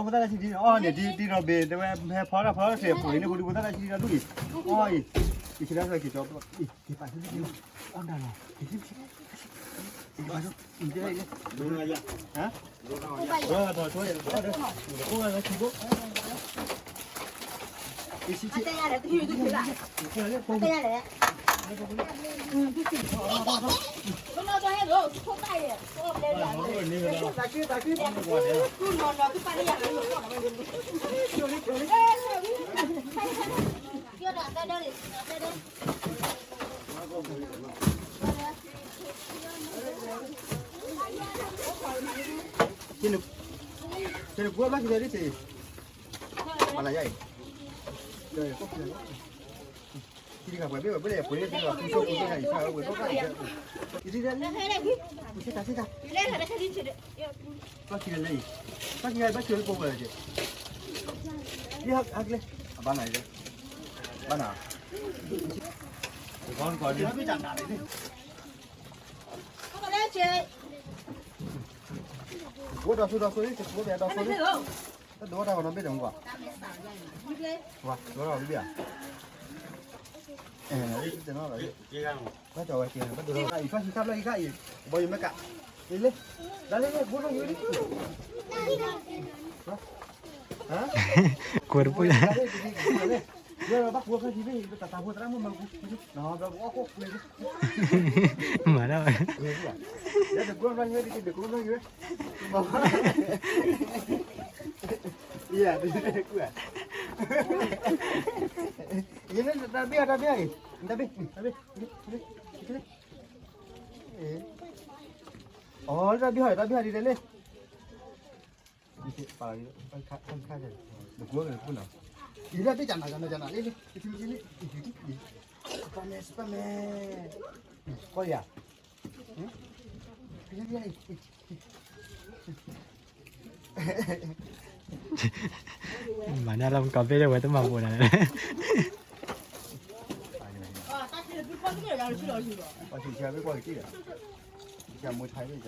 ဖိသၣ်တၢ်ဆံးဒံး အီၣ်န့ၣ် ဒ်ဒီးဘ့ၣ် တဲဝဲ ဟဲဖီတၢ်ဖီတၢ်ဆံး ပှ့ၤန့ၣ် ဖိဒံဖိသၣ်တၢ်ဆံးဒံး တၢ်ဒူၣ်အံၤ အီၣ်အံၤ က့ၤဆံဒၣ်က့ၤကၠီ က့ၤပာ်ဆံးက့ၤ အီၣ်ဒၣ်လီၤ က့ၤဆံး က့ၤပာ်ဆံး က့ၤလၢ ဟါ က့ၤဆံးဆံး က့ၤဆံးဆံး က့ၤနကွၢ်ဘၣ်က့ၤလၢ မလၤယါအံၤ ထံတဂၤပှဲၤဘ့ၣ်ဝဲဘ့ၣ်လဲၣ် ပှဲၤဘ့ၣ်လီၤ ပူၤဆိပူၤဆိန့ၣ် ယဆၢဝဲဝဲဘၣ်ဘၣ်အံၤ ယထံၣ်ဒၣ်လံ ပူၤဆိတၢ်ထံၣ်တၢ် ဘၣ်ခံဂၤလၢအံၤ ဘၣ်ခံဂၤဘၣ်ဆၢလၢပှဲၤဝဲလီၤက့ၤ ယဟဲက့ၤလၢ အဘၣ်နၤအံၤ ဘၣ်နၤ ကိးဒီးဆိဒီးဆိလံ တကိးဒီးဆိလံ တဒိးတၢ်ဂီၤနီတဘ့ၣ်ဒီးမူဘၣ် ဝါ ဒိးတၢ်ဂီၤနီတဘ့ၣ်ဧါ အဲ တနီၤလီၤ ဘၣ်ကၠီဝဲက့ၤ ဘၣ်ဒိးတၢ်ဂီၤ အံၤ ဖၣ်ဆံးခါဖျၢၣ်အံၤခါအံၤ ဘီယိၤမဲကး လ့လ့ ဒ်လ့လ့ ဘိၣ်ထီၣ်ယိၤလံ ဟါ ကိးတပူၤ လ့လ့ ဘၣ်ကိးဖျၢၣ်ဆံးဘ့ၣ် တၢ်တၢ်ဖိသရၣ်မုၣ်မၤကူ မၤဒၣ်ဝဲ ယဲ တၢ်ဘ့ၣ်တၢ်ဘ့ၣ်အံၤ တၢ်ဘ့ၣ် တၢ်ဘ့ၣ် အီ တၢ်ဘ့ၣ်ဟီ တၢ်ဘ့ၣ်ဟီဒ်လဲၣ် နကွၢ်နကွၢ်နီၤ ယတၢ်ဘ့ၣ်ကနၤကနၤကနၤလ့လ့ ပၢ်မဲ ပၢ်မဲ ကီၢ်ယၤ မၤန့ၢ်လီၤကီးဘ့ၣ်ဝဲတမၤပူၤနၤ ပှၤဆံးဆံးဘ့ၣ်ကွၢ်က့ၤတံၢ်ဒီး ဆံးဆံးဘ့ၣ်ကွၢ်က့ၤတံၢ်ဒီး ပူၤထီၣ်လီၤကဲ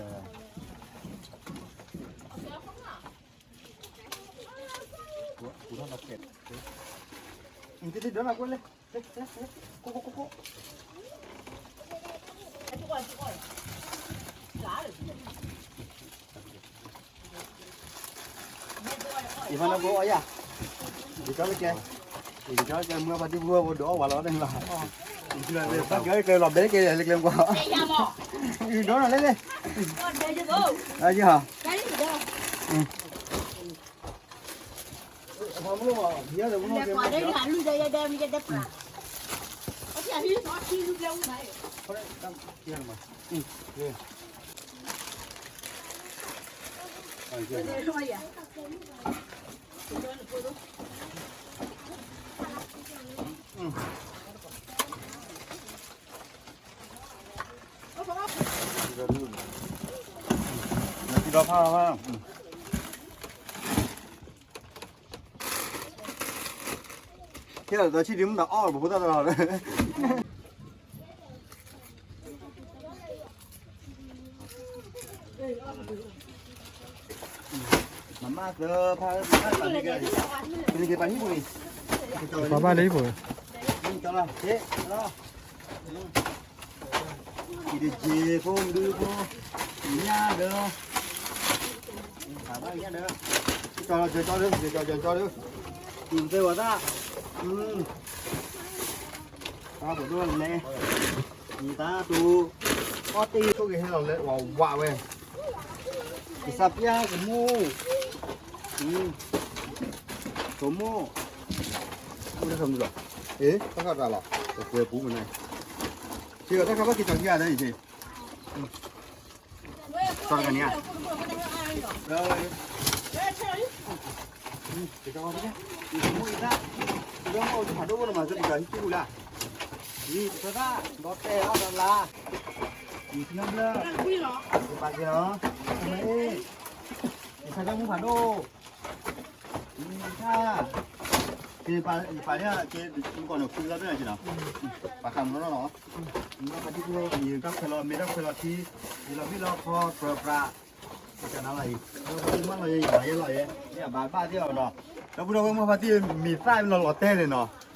း တံၢ်တံၢ်ဒီးနကွၢ်လဲၣ် ကိးကိးကိးကိး ယဖးနဘိအီယၤ ယကၠီလၢကဲ ယကၠီလၢကဲမွဲဖးဒံဖိဝဲဒိးအီၣ်ဝဲလီၤန့ၣ်လီၤ ဘၣ်ကၠီလၢကဲလီၤဘဲကဲလၢကျဲမကွၢ် ဒီးနၤလဲၣ်လဲၣ် အယၤ ဒီဖးဖး ခဲလၢာ်တဆံဒံးမ့ၢ်တအီၣ် ပဖိသၣ်တလီၤ မၤမၢ်သၢဖး ပှၤဘၣ်လၢဟံၣ်ပူၤန့ၣ် ကၠီလီၤ ကၠီလီၤ ကံတက့ၤဖိဒုဖိ ညၣ်ဒီး ဘၣ်ညၣ်ဒီး ကၠီလီၤ ကၠီလီၤ ကၠီလီၤ ကၠီလီၤ ကၠီလီၤ တၢ်ပဒိၣ်လဲၣ် တၢ်တူ အီၣ်တ့ၢ် ထိၣ်က့ၤဟဲလီၤလဲၤဝးဝးဝဲ ကစၢ်ပျၢ်ကမူၣ် ကမူၣ် မူၣ်တၢ်ခါမူၣ်လီၤ အ့ တၢ်ခါတၢ်လီၤ ပကွဲပူၤမနုၤ က့ၤတၢ်ခါဘၣ်က့ၤကၠီခံဂၤန့ၣ် ကၠီတဂၤန့ၣ်ဧါ ကၠီတဂၤန့ၣ် ကၠီတဂၤန့ၣ် ကၠီတဂၤန့ၣ် ကၠီတဂၤန့ၣ် ကၠီတဂၤန့ၣ် ယသးဒီးတဲအီၣ်ဒီးလါ ယသးဘျၢ ယပာ်က့ၤလီၤ ယသးဒီးမူဖးဒိၣ် ယသး ယပာ် ယပာ်န့ၣ်က့ၤ မုၢ်ကီၢ်န့ၣ် ဃုလီၤဘၣ်န့ၣ်က့ၤနီၤ ပာ်ခးမုၢ်နီၤနီၤ မုၢ်ကီၢ်ဖးဒိၣ် ယတၢ်ခွဲးလီၤ မ့ၢ်တၢ်ခွဲးလီၤထံ ယလီၤဘံၣ်လီၤခီ ပြၢပြး ကနၤလီၤအံၤ ဒီးပှၤမၢလီၤယဲ ယမၤယဲလီၤယဲ ယဘၣ်ဘၣ်သ့ၣ်အီၤနီၤ ဒီပုၢ်ဒီဝဲၢ်မုၢ်ဖါတံၢ် မ့ၢ်သၣ်လီၤလီၤတဲန့ၣ်နီၤ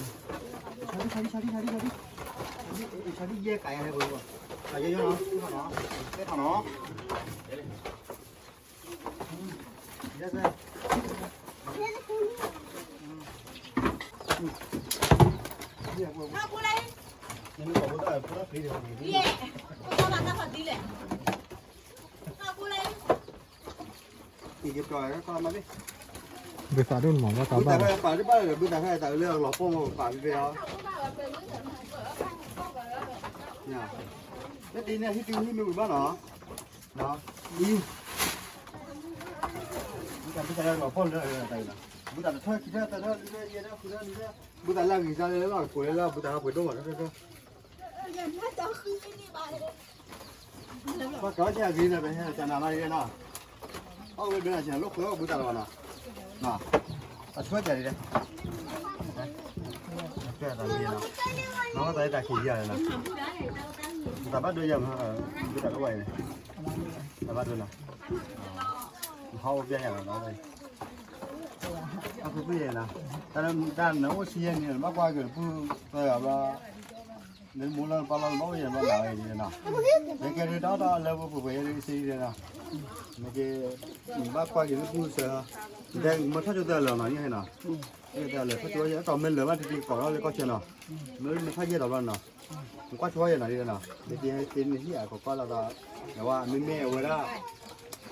ဒီး ဆါဒံ ဆါဒံ ဆါဒံ ဆါဒံ ဆါဒံ ဆါဒံ ဆါဒံ ယဲၢ်ကးယဲၢ်ဟဲပှဲၤပှဲၤ ယဲၢ်ယဲၢ်နီၤ သ့ၣ်ထီၣ်နီၤ သ့ၣ်ထီၣ်နီၤ ယဲၢ်စဲ ဘုသးဒိၣ်န့ၣ်မး ဘၣ်တၢ်ဘၣ်လီၤ ဘုသးဒိၣ်န့ၣ်မး ပၢ်တဘၣ်လၢဘုသးဖဲသးလၢအလီၤပှီၢ်မး ပာ်ဖဲဖဲအီၤ လၢတံၤန့ၣ် ဟံၣ်တံၤဟံၣ်မ့ၢ်ဝံၤဘၣ်နီၤ အံၤ ဘုသးဒိၣ်လီၤပှီၢ်လၢတၢ်အံၤနီၤ ဘုသးတထၢၣ်ခံထၢၣ်သၢထၢၣ်လွံၢ်ထၢၣ်ယဲၢ်ထၢၣ်ဃုထၢၣ်နွံထၢၣ် ဘုသးလၢအဂံၢ်စၢ်လၢလၢလီၤ ကိးလၢလၢဘုသးဟးပှဲၤဒိၣ်မးထၢၣ်ထၢၣ်ထၢၣ် ပှၤကီၢ်ဆၢအဂ့ၤန့ၣ် ပဟဲတနၤမးဒ်လဲၣ်နီၤ, အီၣ်ဝဲဘဲနၤဆဲး လိာ်ဃဲအီၣ်ဘုသးလီၤဘၣ်နီၤ, အဆွဲကၢ်ဒ်လဲၣ်, အဆွဲတၢ်မံနီၤ, နီၢ်တၢ်အံၤတၢ်ခံးယၤလီၤနီၤ, တၢ်ဘၣ်ဒိယၤမး, ဘုသးတအိၣ်ဘၣ်အံၤန့ၣ်, တၢ်ဘၣ်ဒိနီၤ, ဟီၣ်ဝဲပျဲယၤလီၤနီၤ, အဖုဖုယဲနီၤ, တၢ်နအိၣ်ဆံယဲၢ်နံၣ်န့ၣ် ဘၣ်ကွၢ်က့ၤတပူၤ သၢဂၤဘျီ နမိၢ်လၢပၢ်လၢနဘၣ်အိၣ်ယဲၢ်ဘျီ နၤဝဲဒ်နီၤ, နကဲဒ်တၢ်အီၣ်တၢ်အီလၢပှဲၤပှဲၤယဲၢ်ဒ်စံဒ်နီၤ, နကဲ နဘၣ်ကွၢ်က့ၤလၢပူၤစၢၤ, နတဲမ့ၢ်ထီၣ်ကၠိသၢလၢာ်နီၤ ယဟဲနီၤ, ကၠိသၢလၢာ် ထီၣ်ကၠိယဲၢ် အတီၢ်မ့ၢ်လၢာ်ဘၣ်တဒ်ကီးထီၣ်လၢကီၢ်ဆၢနီၤ, မ့ၢ်မ့ၢ်ထီၣ်ယဲၢ်ဒီးဘျီနီၤ, နကွၢ်ဆိယဲၢ်နီၤဒ်နီၤ, နတဲဟဲတ့နဟံၣ်အကီကီၢ်လီၤဒီး, ယဝဲမ့မ့ၢ်အဝဲဒၣ်,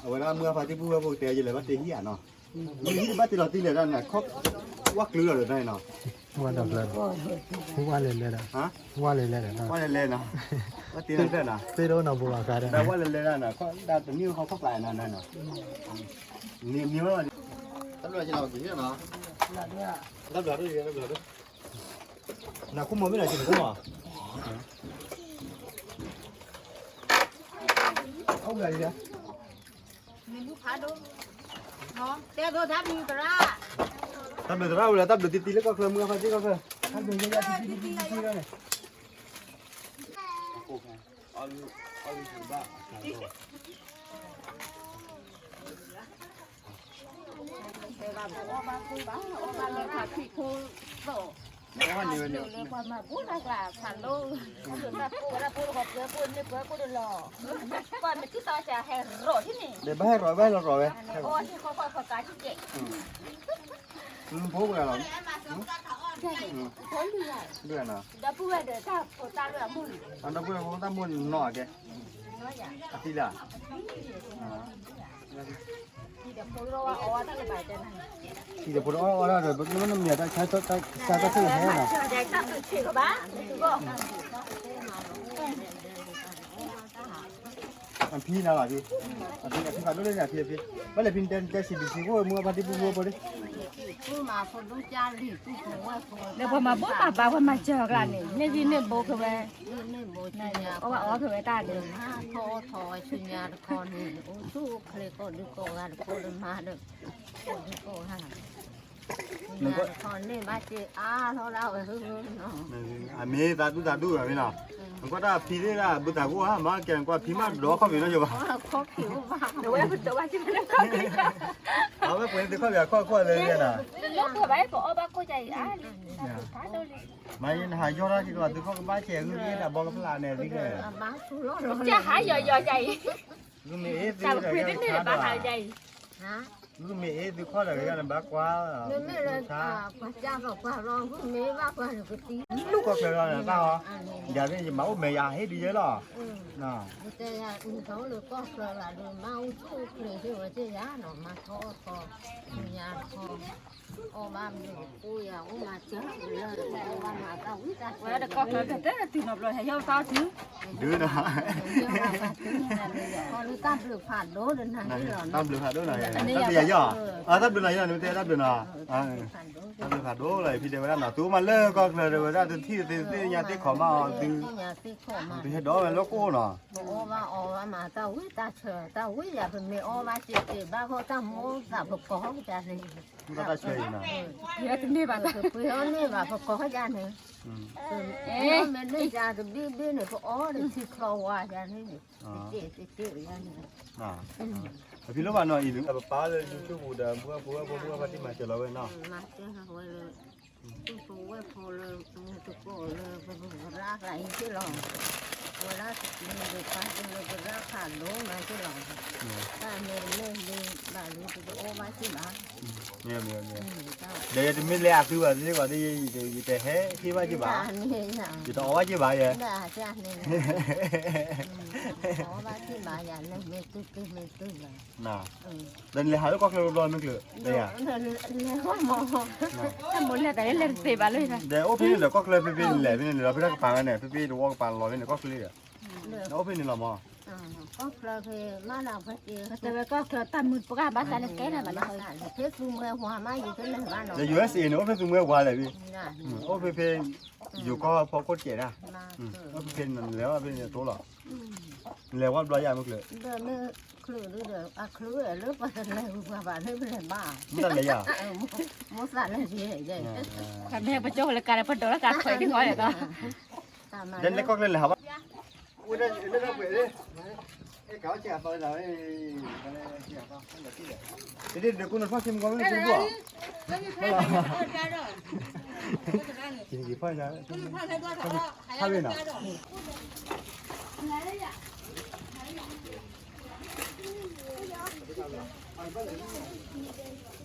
အဝဲဒၣ်မုၢ်အဖါတံၢ်ပူၤဝဲဖိကတဲယလဲၤဘၣ်တ့ဟံၣ်ဧါနီၤ မ့ၢ်ဟံၣ်တဘၣ်တ့လီၤတံၢ်လဲၣ်ဒၣ်န့ၣ် ခီၣ်ဝၣ်ကျုၤလီၤဒီးတၢ်နီၤ, ဝၣ်ဒီးကျၢၤဒီး, ဝၣ်လဲၤလဲၤဒီး, ဝၣ်လဲၤလဲၤနီၤ, ဝၣ်တ့လီၤတၢ်နီၤ, သ့ၣ်တအိၣ်နီၤ ဘူးဘၣ်ဃးဒီး, ဝၣ်လဲၤလဲၤဒၣ်နီၤ, တမ့ၢ်ခီၣ်ခီၣ်ကျါနီၤ, နမ့ၢ်ဝဲ, တၢ်ဘျီက့ၤနီၤ, တၢ်ဘျီဒိၣ်ယဲၢ် တၢ်ဘျီဒိၣ်, နခိၣ်မီၤမ့ၢ်နီၤ က့ၤခိၣ်မီၤ, အိၣ်ဘျီဒ်လဲၣ် တၢ်ဘျုးသရၣ်ဝဲလၢ တၢ်ဘျုးတံၢ်တံၢ်လၢကီၢ်ချၢ မုၢ်အဖါတံၢ်ကီၢ်ချၢ, တၢ်ဘျုးယဲၢ်ယဲၢ်တံၢ်တံၢ်တံၢ်တံၢ်န့ၣ်, ဘၣ်ဟဲရီၣ်ဘၣ်ဟဲရီၣ်ဝဲ, ဖိကလီၤ, ဒီပုၢ်ဝဲၢ်ဒီးတၢ်ဖိတၢ်လၢအမုၢ်န့ၣ်, အသံလၢ်, ထံဒီးဖိတအီၣ်အီၣ်တၢ်ဒီး ပကမ့ၢ်နမံၤတၢ်ဆါ တၢ်တၢ်ထူၣ်ဟဲနီၤ, အဖံနၤလီၤဖံ, အဖံဖးဒိၣ်လၢန့ၣ် အဖံအဖံ, ဘၣ်လဲၣ်ဖံတဲစံးဘျုးစံးဖှိၣ်ဝဲမုၢ်အဖါတံၢ်ပူၤဖိဖိဒ် လၢပှၤမၤဘိမၤဘါပှၤမၤစၢၤအကျါန့ၣ် မ့ၢ်ဂံၢ်မ့ၢ်ဘါဖဲဝဲ, အီၣ်ဘၣ်အီဖဲဝဲတၢ်ဒီး, ထီၣ်ထီၣ်ဝဲဆူညါတခီန့ၣ် အိၣ်ဆူၣ်အိၣ်ချ့ကိးဒုကိးဂၤတကိးဒီးမၤဒီး, ကိးဒုကိးဂၤ, ဆူညါတခီန့ၣ်ဘၣ်စ့အါထီၣ်ဒၣ်ဝဲ, အမ့ၢ်သးဒူသးဒူဝဲမ့ၢ်နီၤ, နကွၢ်တၢ်ဖံသ့ၣ်ဒၣ် ဘုသးကအိၣ်ဧါ မၤကဲနကွၢ်ဖံမးဒီးခီၣ်ဖံးနီၤယဘၣ်, အဝဲပှဲၤသုခီၣ်ဖံးအခီၣ်ခီၣ်လၢယဲနီၤ, မၤယနဟးယီၢ်ထီၣ်က့ၤကလီၤသုခီၣ်ကဘၣ်ဆဲးဂုၢ်က့ၤတၢ်ဘီကဖျါန့ၣ်သ့ၣ်, ယဟးယီၤယီၤယၤအံၤ, ဂုၢ်မ့ၢ်အ့ၣ်သုခီၣ်ဒီးကယၤနဘၣ်ကွၢ်, မ့မ့ၢ်လၢပှၤကၢ်သိးပှၤလီၤ ဂုၢ်မ့ၢ်ဘၣ်ပှၤကသံ, လူၢ်ကီၢ်ချၢလီၤတၢ်ဟီ, ယၤသ့ၣ်ယမၤအိၣ်မဲာ်ယၤဟ့ၣ်ဒုးယဲလီၤ, တဲယၤအုၣ်ထီၣ်လၢကီၢ်ချၢလီၤဒီး မၤအိၣ်ဆူၣ်အိၣ်ချ့သ့ၣ်ဝဲသ့ၣ်ယၤနီၤ မၤထီၣ်အီၣ်ထီၣ်, ညါထီၣ်, အီၣ်ဘၣ်မ့ၢ်အိၣ်ယၤအိၣ်မၤစၢၤလၢ အီၣ်ဘၣ်မၤတၢ်ဝံတၢ်ဆၢ, ဝဲတကီၢ်ချၢကတၢၢ်တုၤနီၤဘျီဟဲယီၢ်ထီၣ်တုၤ, ဒုးနီၤ, တၢ်ဘျုးဖးဒိၣ်ဒီးနၤလီၤ, တၢ်ဘျုးဖးဒိၣ်နီၤ, တၢ်ဘျုးဖးဒိၣ်နီၤ, တၢ်ဘျုး ယီၤ, အတၢ်ဘျုးနီၤ ယီၤ နမ့ၢ်တဲတၢ်ဘျုးနီၤ, တၢ်ဘျုးဖးဒိၣ်လီၤ ဖံတဲဝဲဒၣ်နီၤ သုမၤလၢကီၢ်ချၢတဲဝဲဒၣ် သုထံၣ်သုသ့ၣ်ညါသ့ၣ်ခီမးအီၤ သု သုဟဲဒီးဝဲလၢကိၣ်နီၤ, ပအီၣ်ဘၣ်အီဘၣ်မး တၢ်ဝံၣ်တၢ်ဆၢ တၢ်ဝံၣ်ယၤ ပမ့ၢ်အီၣ်ဘၣ်စ့ၢ်ကီးဘၣ်ဃိတၢ်မိၣ်သးပကီၢ်ကန့ၣ်, တၢ်ဆၢအံၤနီၤ, ပှ့ၤအီၣ်န့ၢ်ဘၣ်ပကီၢ်ကန့ၣ်, မ့ၢ်န့ၢ်ယၤတဘ့ၣ်ဘ့ၣ်န့ၣ် ပအီၣ်ဒီးထံချီဝါယၤန့ၣ်, တက့ၢ်တက့ၢ်ယၤန့ၣ် အဖံလိၣ်ဘၣ်နီၤအံၤ အပပာ်လၢ YouTube ပူၤဒီး ဘုဝဲဖိဝဲဖိ ဘုဝဲဖိတံၢ်မၤစၢၤလီၤဝဲနီၤ, မၤစၢၤဝဲလၢ သူၣ်ဖိဝဲၢ်ဖိလၢ မူတကိးလၢ ပကရၢကရၢအံၤစ့ၢ်လီၤ, ဝဲဒၣ်တက့ၢ်ဒီးပာ်သူလၢကရၢခးလိမၤစ့ၢ်လီၤ, တၢ်မ့ၢ်တမ့ၢ်လံ ဘၣ်လံပတအီၣ်ဘၣ်စ့ၢ်ဘၣ်, ဒီးယတမ့ၢ်လဲၤအသုဘၣ်သ့ၣ်ကီး ယတဟဲဟ့ၣ်ဘၣ်စ့ၢ်ဘၣ်, ယတအီၣ်ဘၣ်စ့ၢ်ဘၣ်ယဲ, အီၣ်ဘၣ်စ့ၢ်ဘၣ်ယၤလၢမ့ၢ်တုၤက့ၤမ့ၢ်တုၤလီၤ ဒီးနလဲၤဟးလၢကီၢ်ချၢဘျီမ့ၢ်ကျၢၤ, လဲၤဟး, တၢ်မိၢ်လဲၤတၢ်လဲၤတသ့ဘၣ်လၢ, ဒီးအိၣ်ဖဲန့ၣ်ဒီးကီၢ်ချၢဖဲဖဲနလဲၤဖဲန့ၣ် လီၤဖဲတၢ်ကပၤဝဲန့ၣ် ဖဲဖဲတဝီကပၤလီၤဖဲန့ၣ်ကီၢ်ချၢဒီး, ဒီးအိၣ်ဖဲန့ၣ်လီၤမး, ကီၢ်ချၢဖဲမးနၤဖဲက့ၤ, တဲဝဲကီၢ်ချၢတၢ်မုာ်ပှၢ်ဘၣ်သးလၢကဲနၤဘၣ်လၢ, ဖဲသူမွဲဝါမးယကလဲၤဘၣ်နီၤ, ဒီး ယူၢ်အ့းအ့း န့ၣ် အိၣ်ဖဲသူမွဲဝါလဲၣ်ဖဲ, အိၣ်ဖဲဖဲ ယိၤကီၢ်ဖီခိၣ်တကဲးဒၣ်, အိၣ်ဖဲဖဲနလဲၤဘၣ်ဖဲန့ၣ်တိလီၤ, နလဲၤဝဲဘျီယၤမ့ၢ်ကျၢၤ, မ့ၢ်တၢ်လဲၤယၤ, ပမ့ၢ်ပကၠိလၢကါဒီးပဒိးလၢကါထွဲဒ်ဃီဒီး, ဒီးလဲၤကီၢ်ချၢလဲၤဟးဘၣ်, ဝဲဒၣ်လၢကီၢ်ချၢလဲၤဟးဘၣ်, ကၠီကၠီသီလီၤ, တဒ်ဒ်ကူနထီၣ်ဆ့မကီမ့ၢ်ကူဘၣ်, ကဖီၣ်, ဖီၣ်နီၤ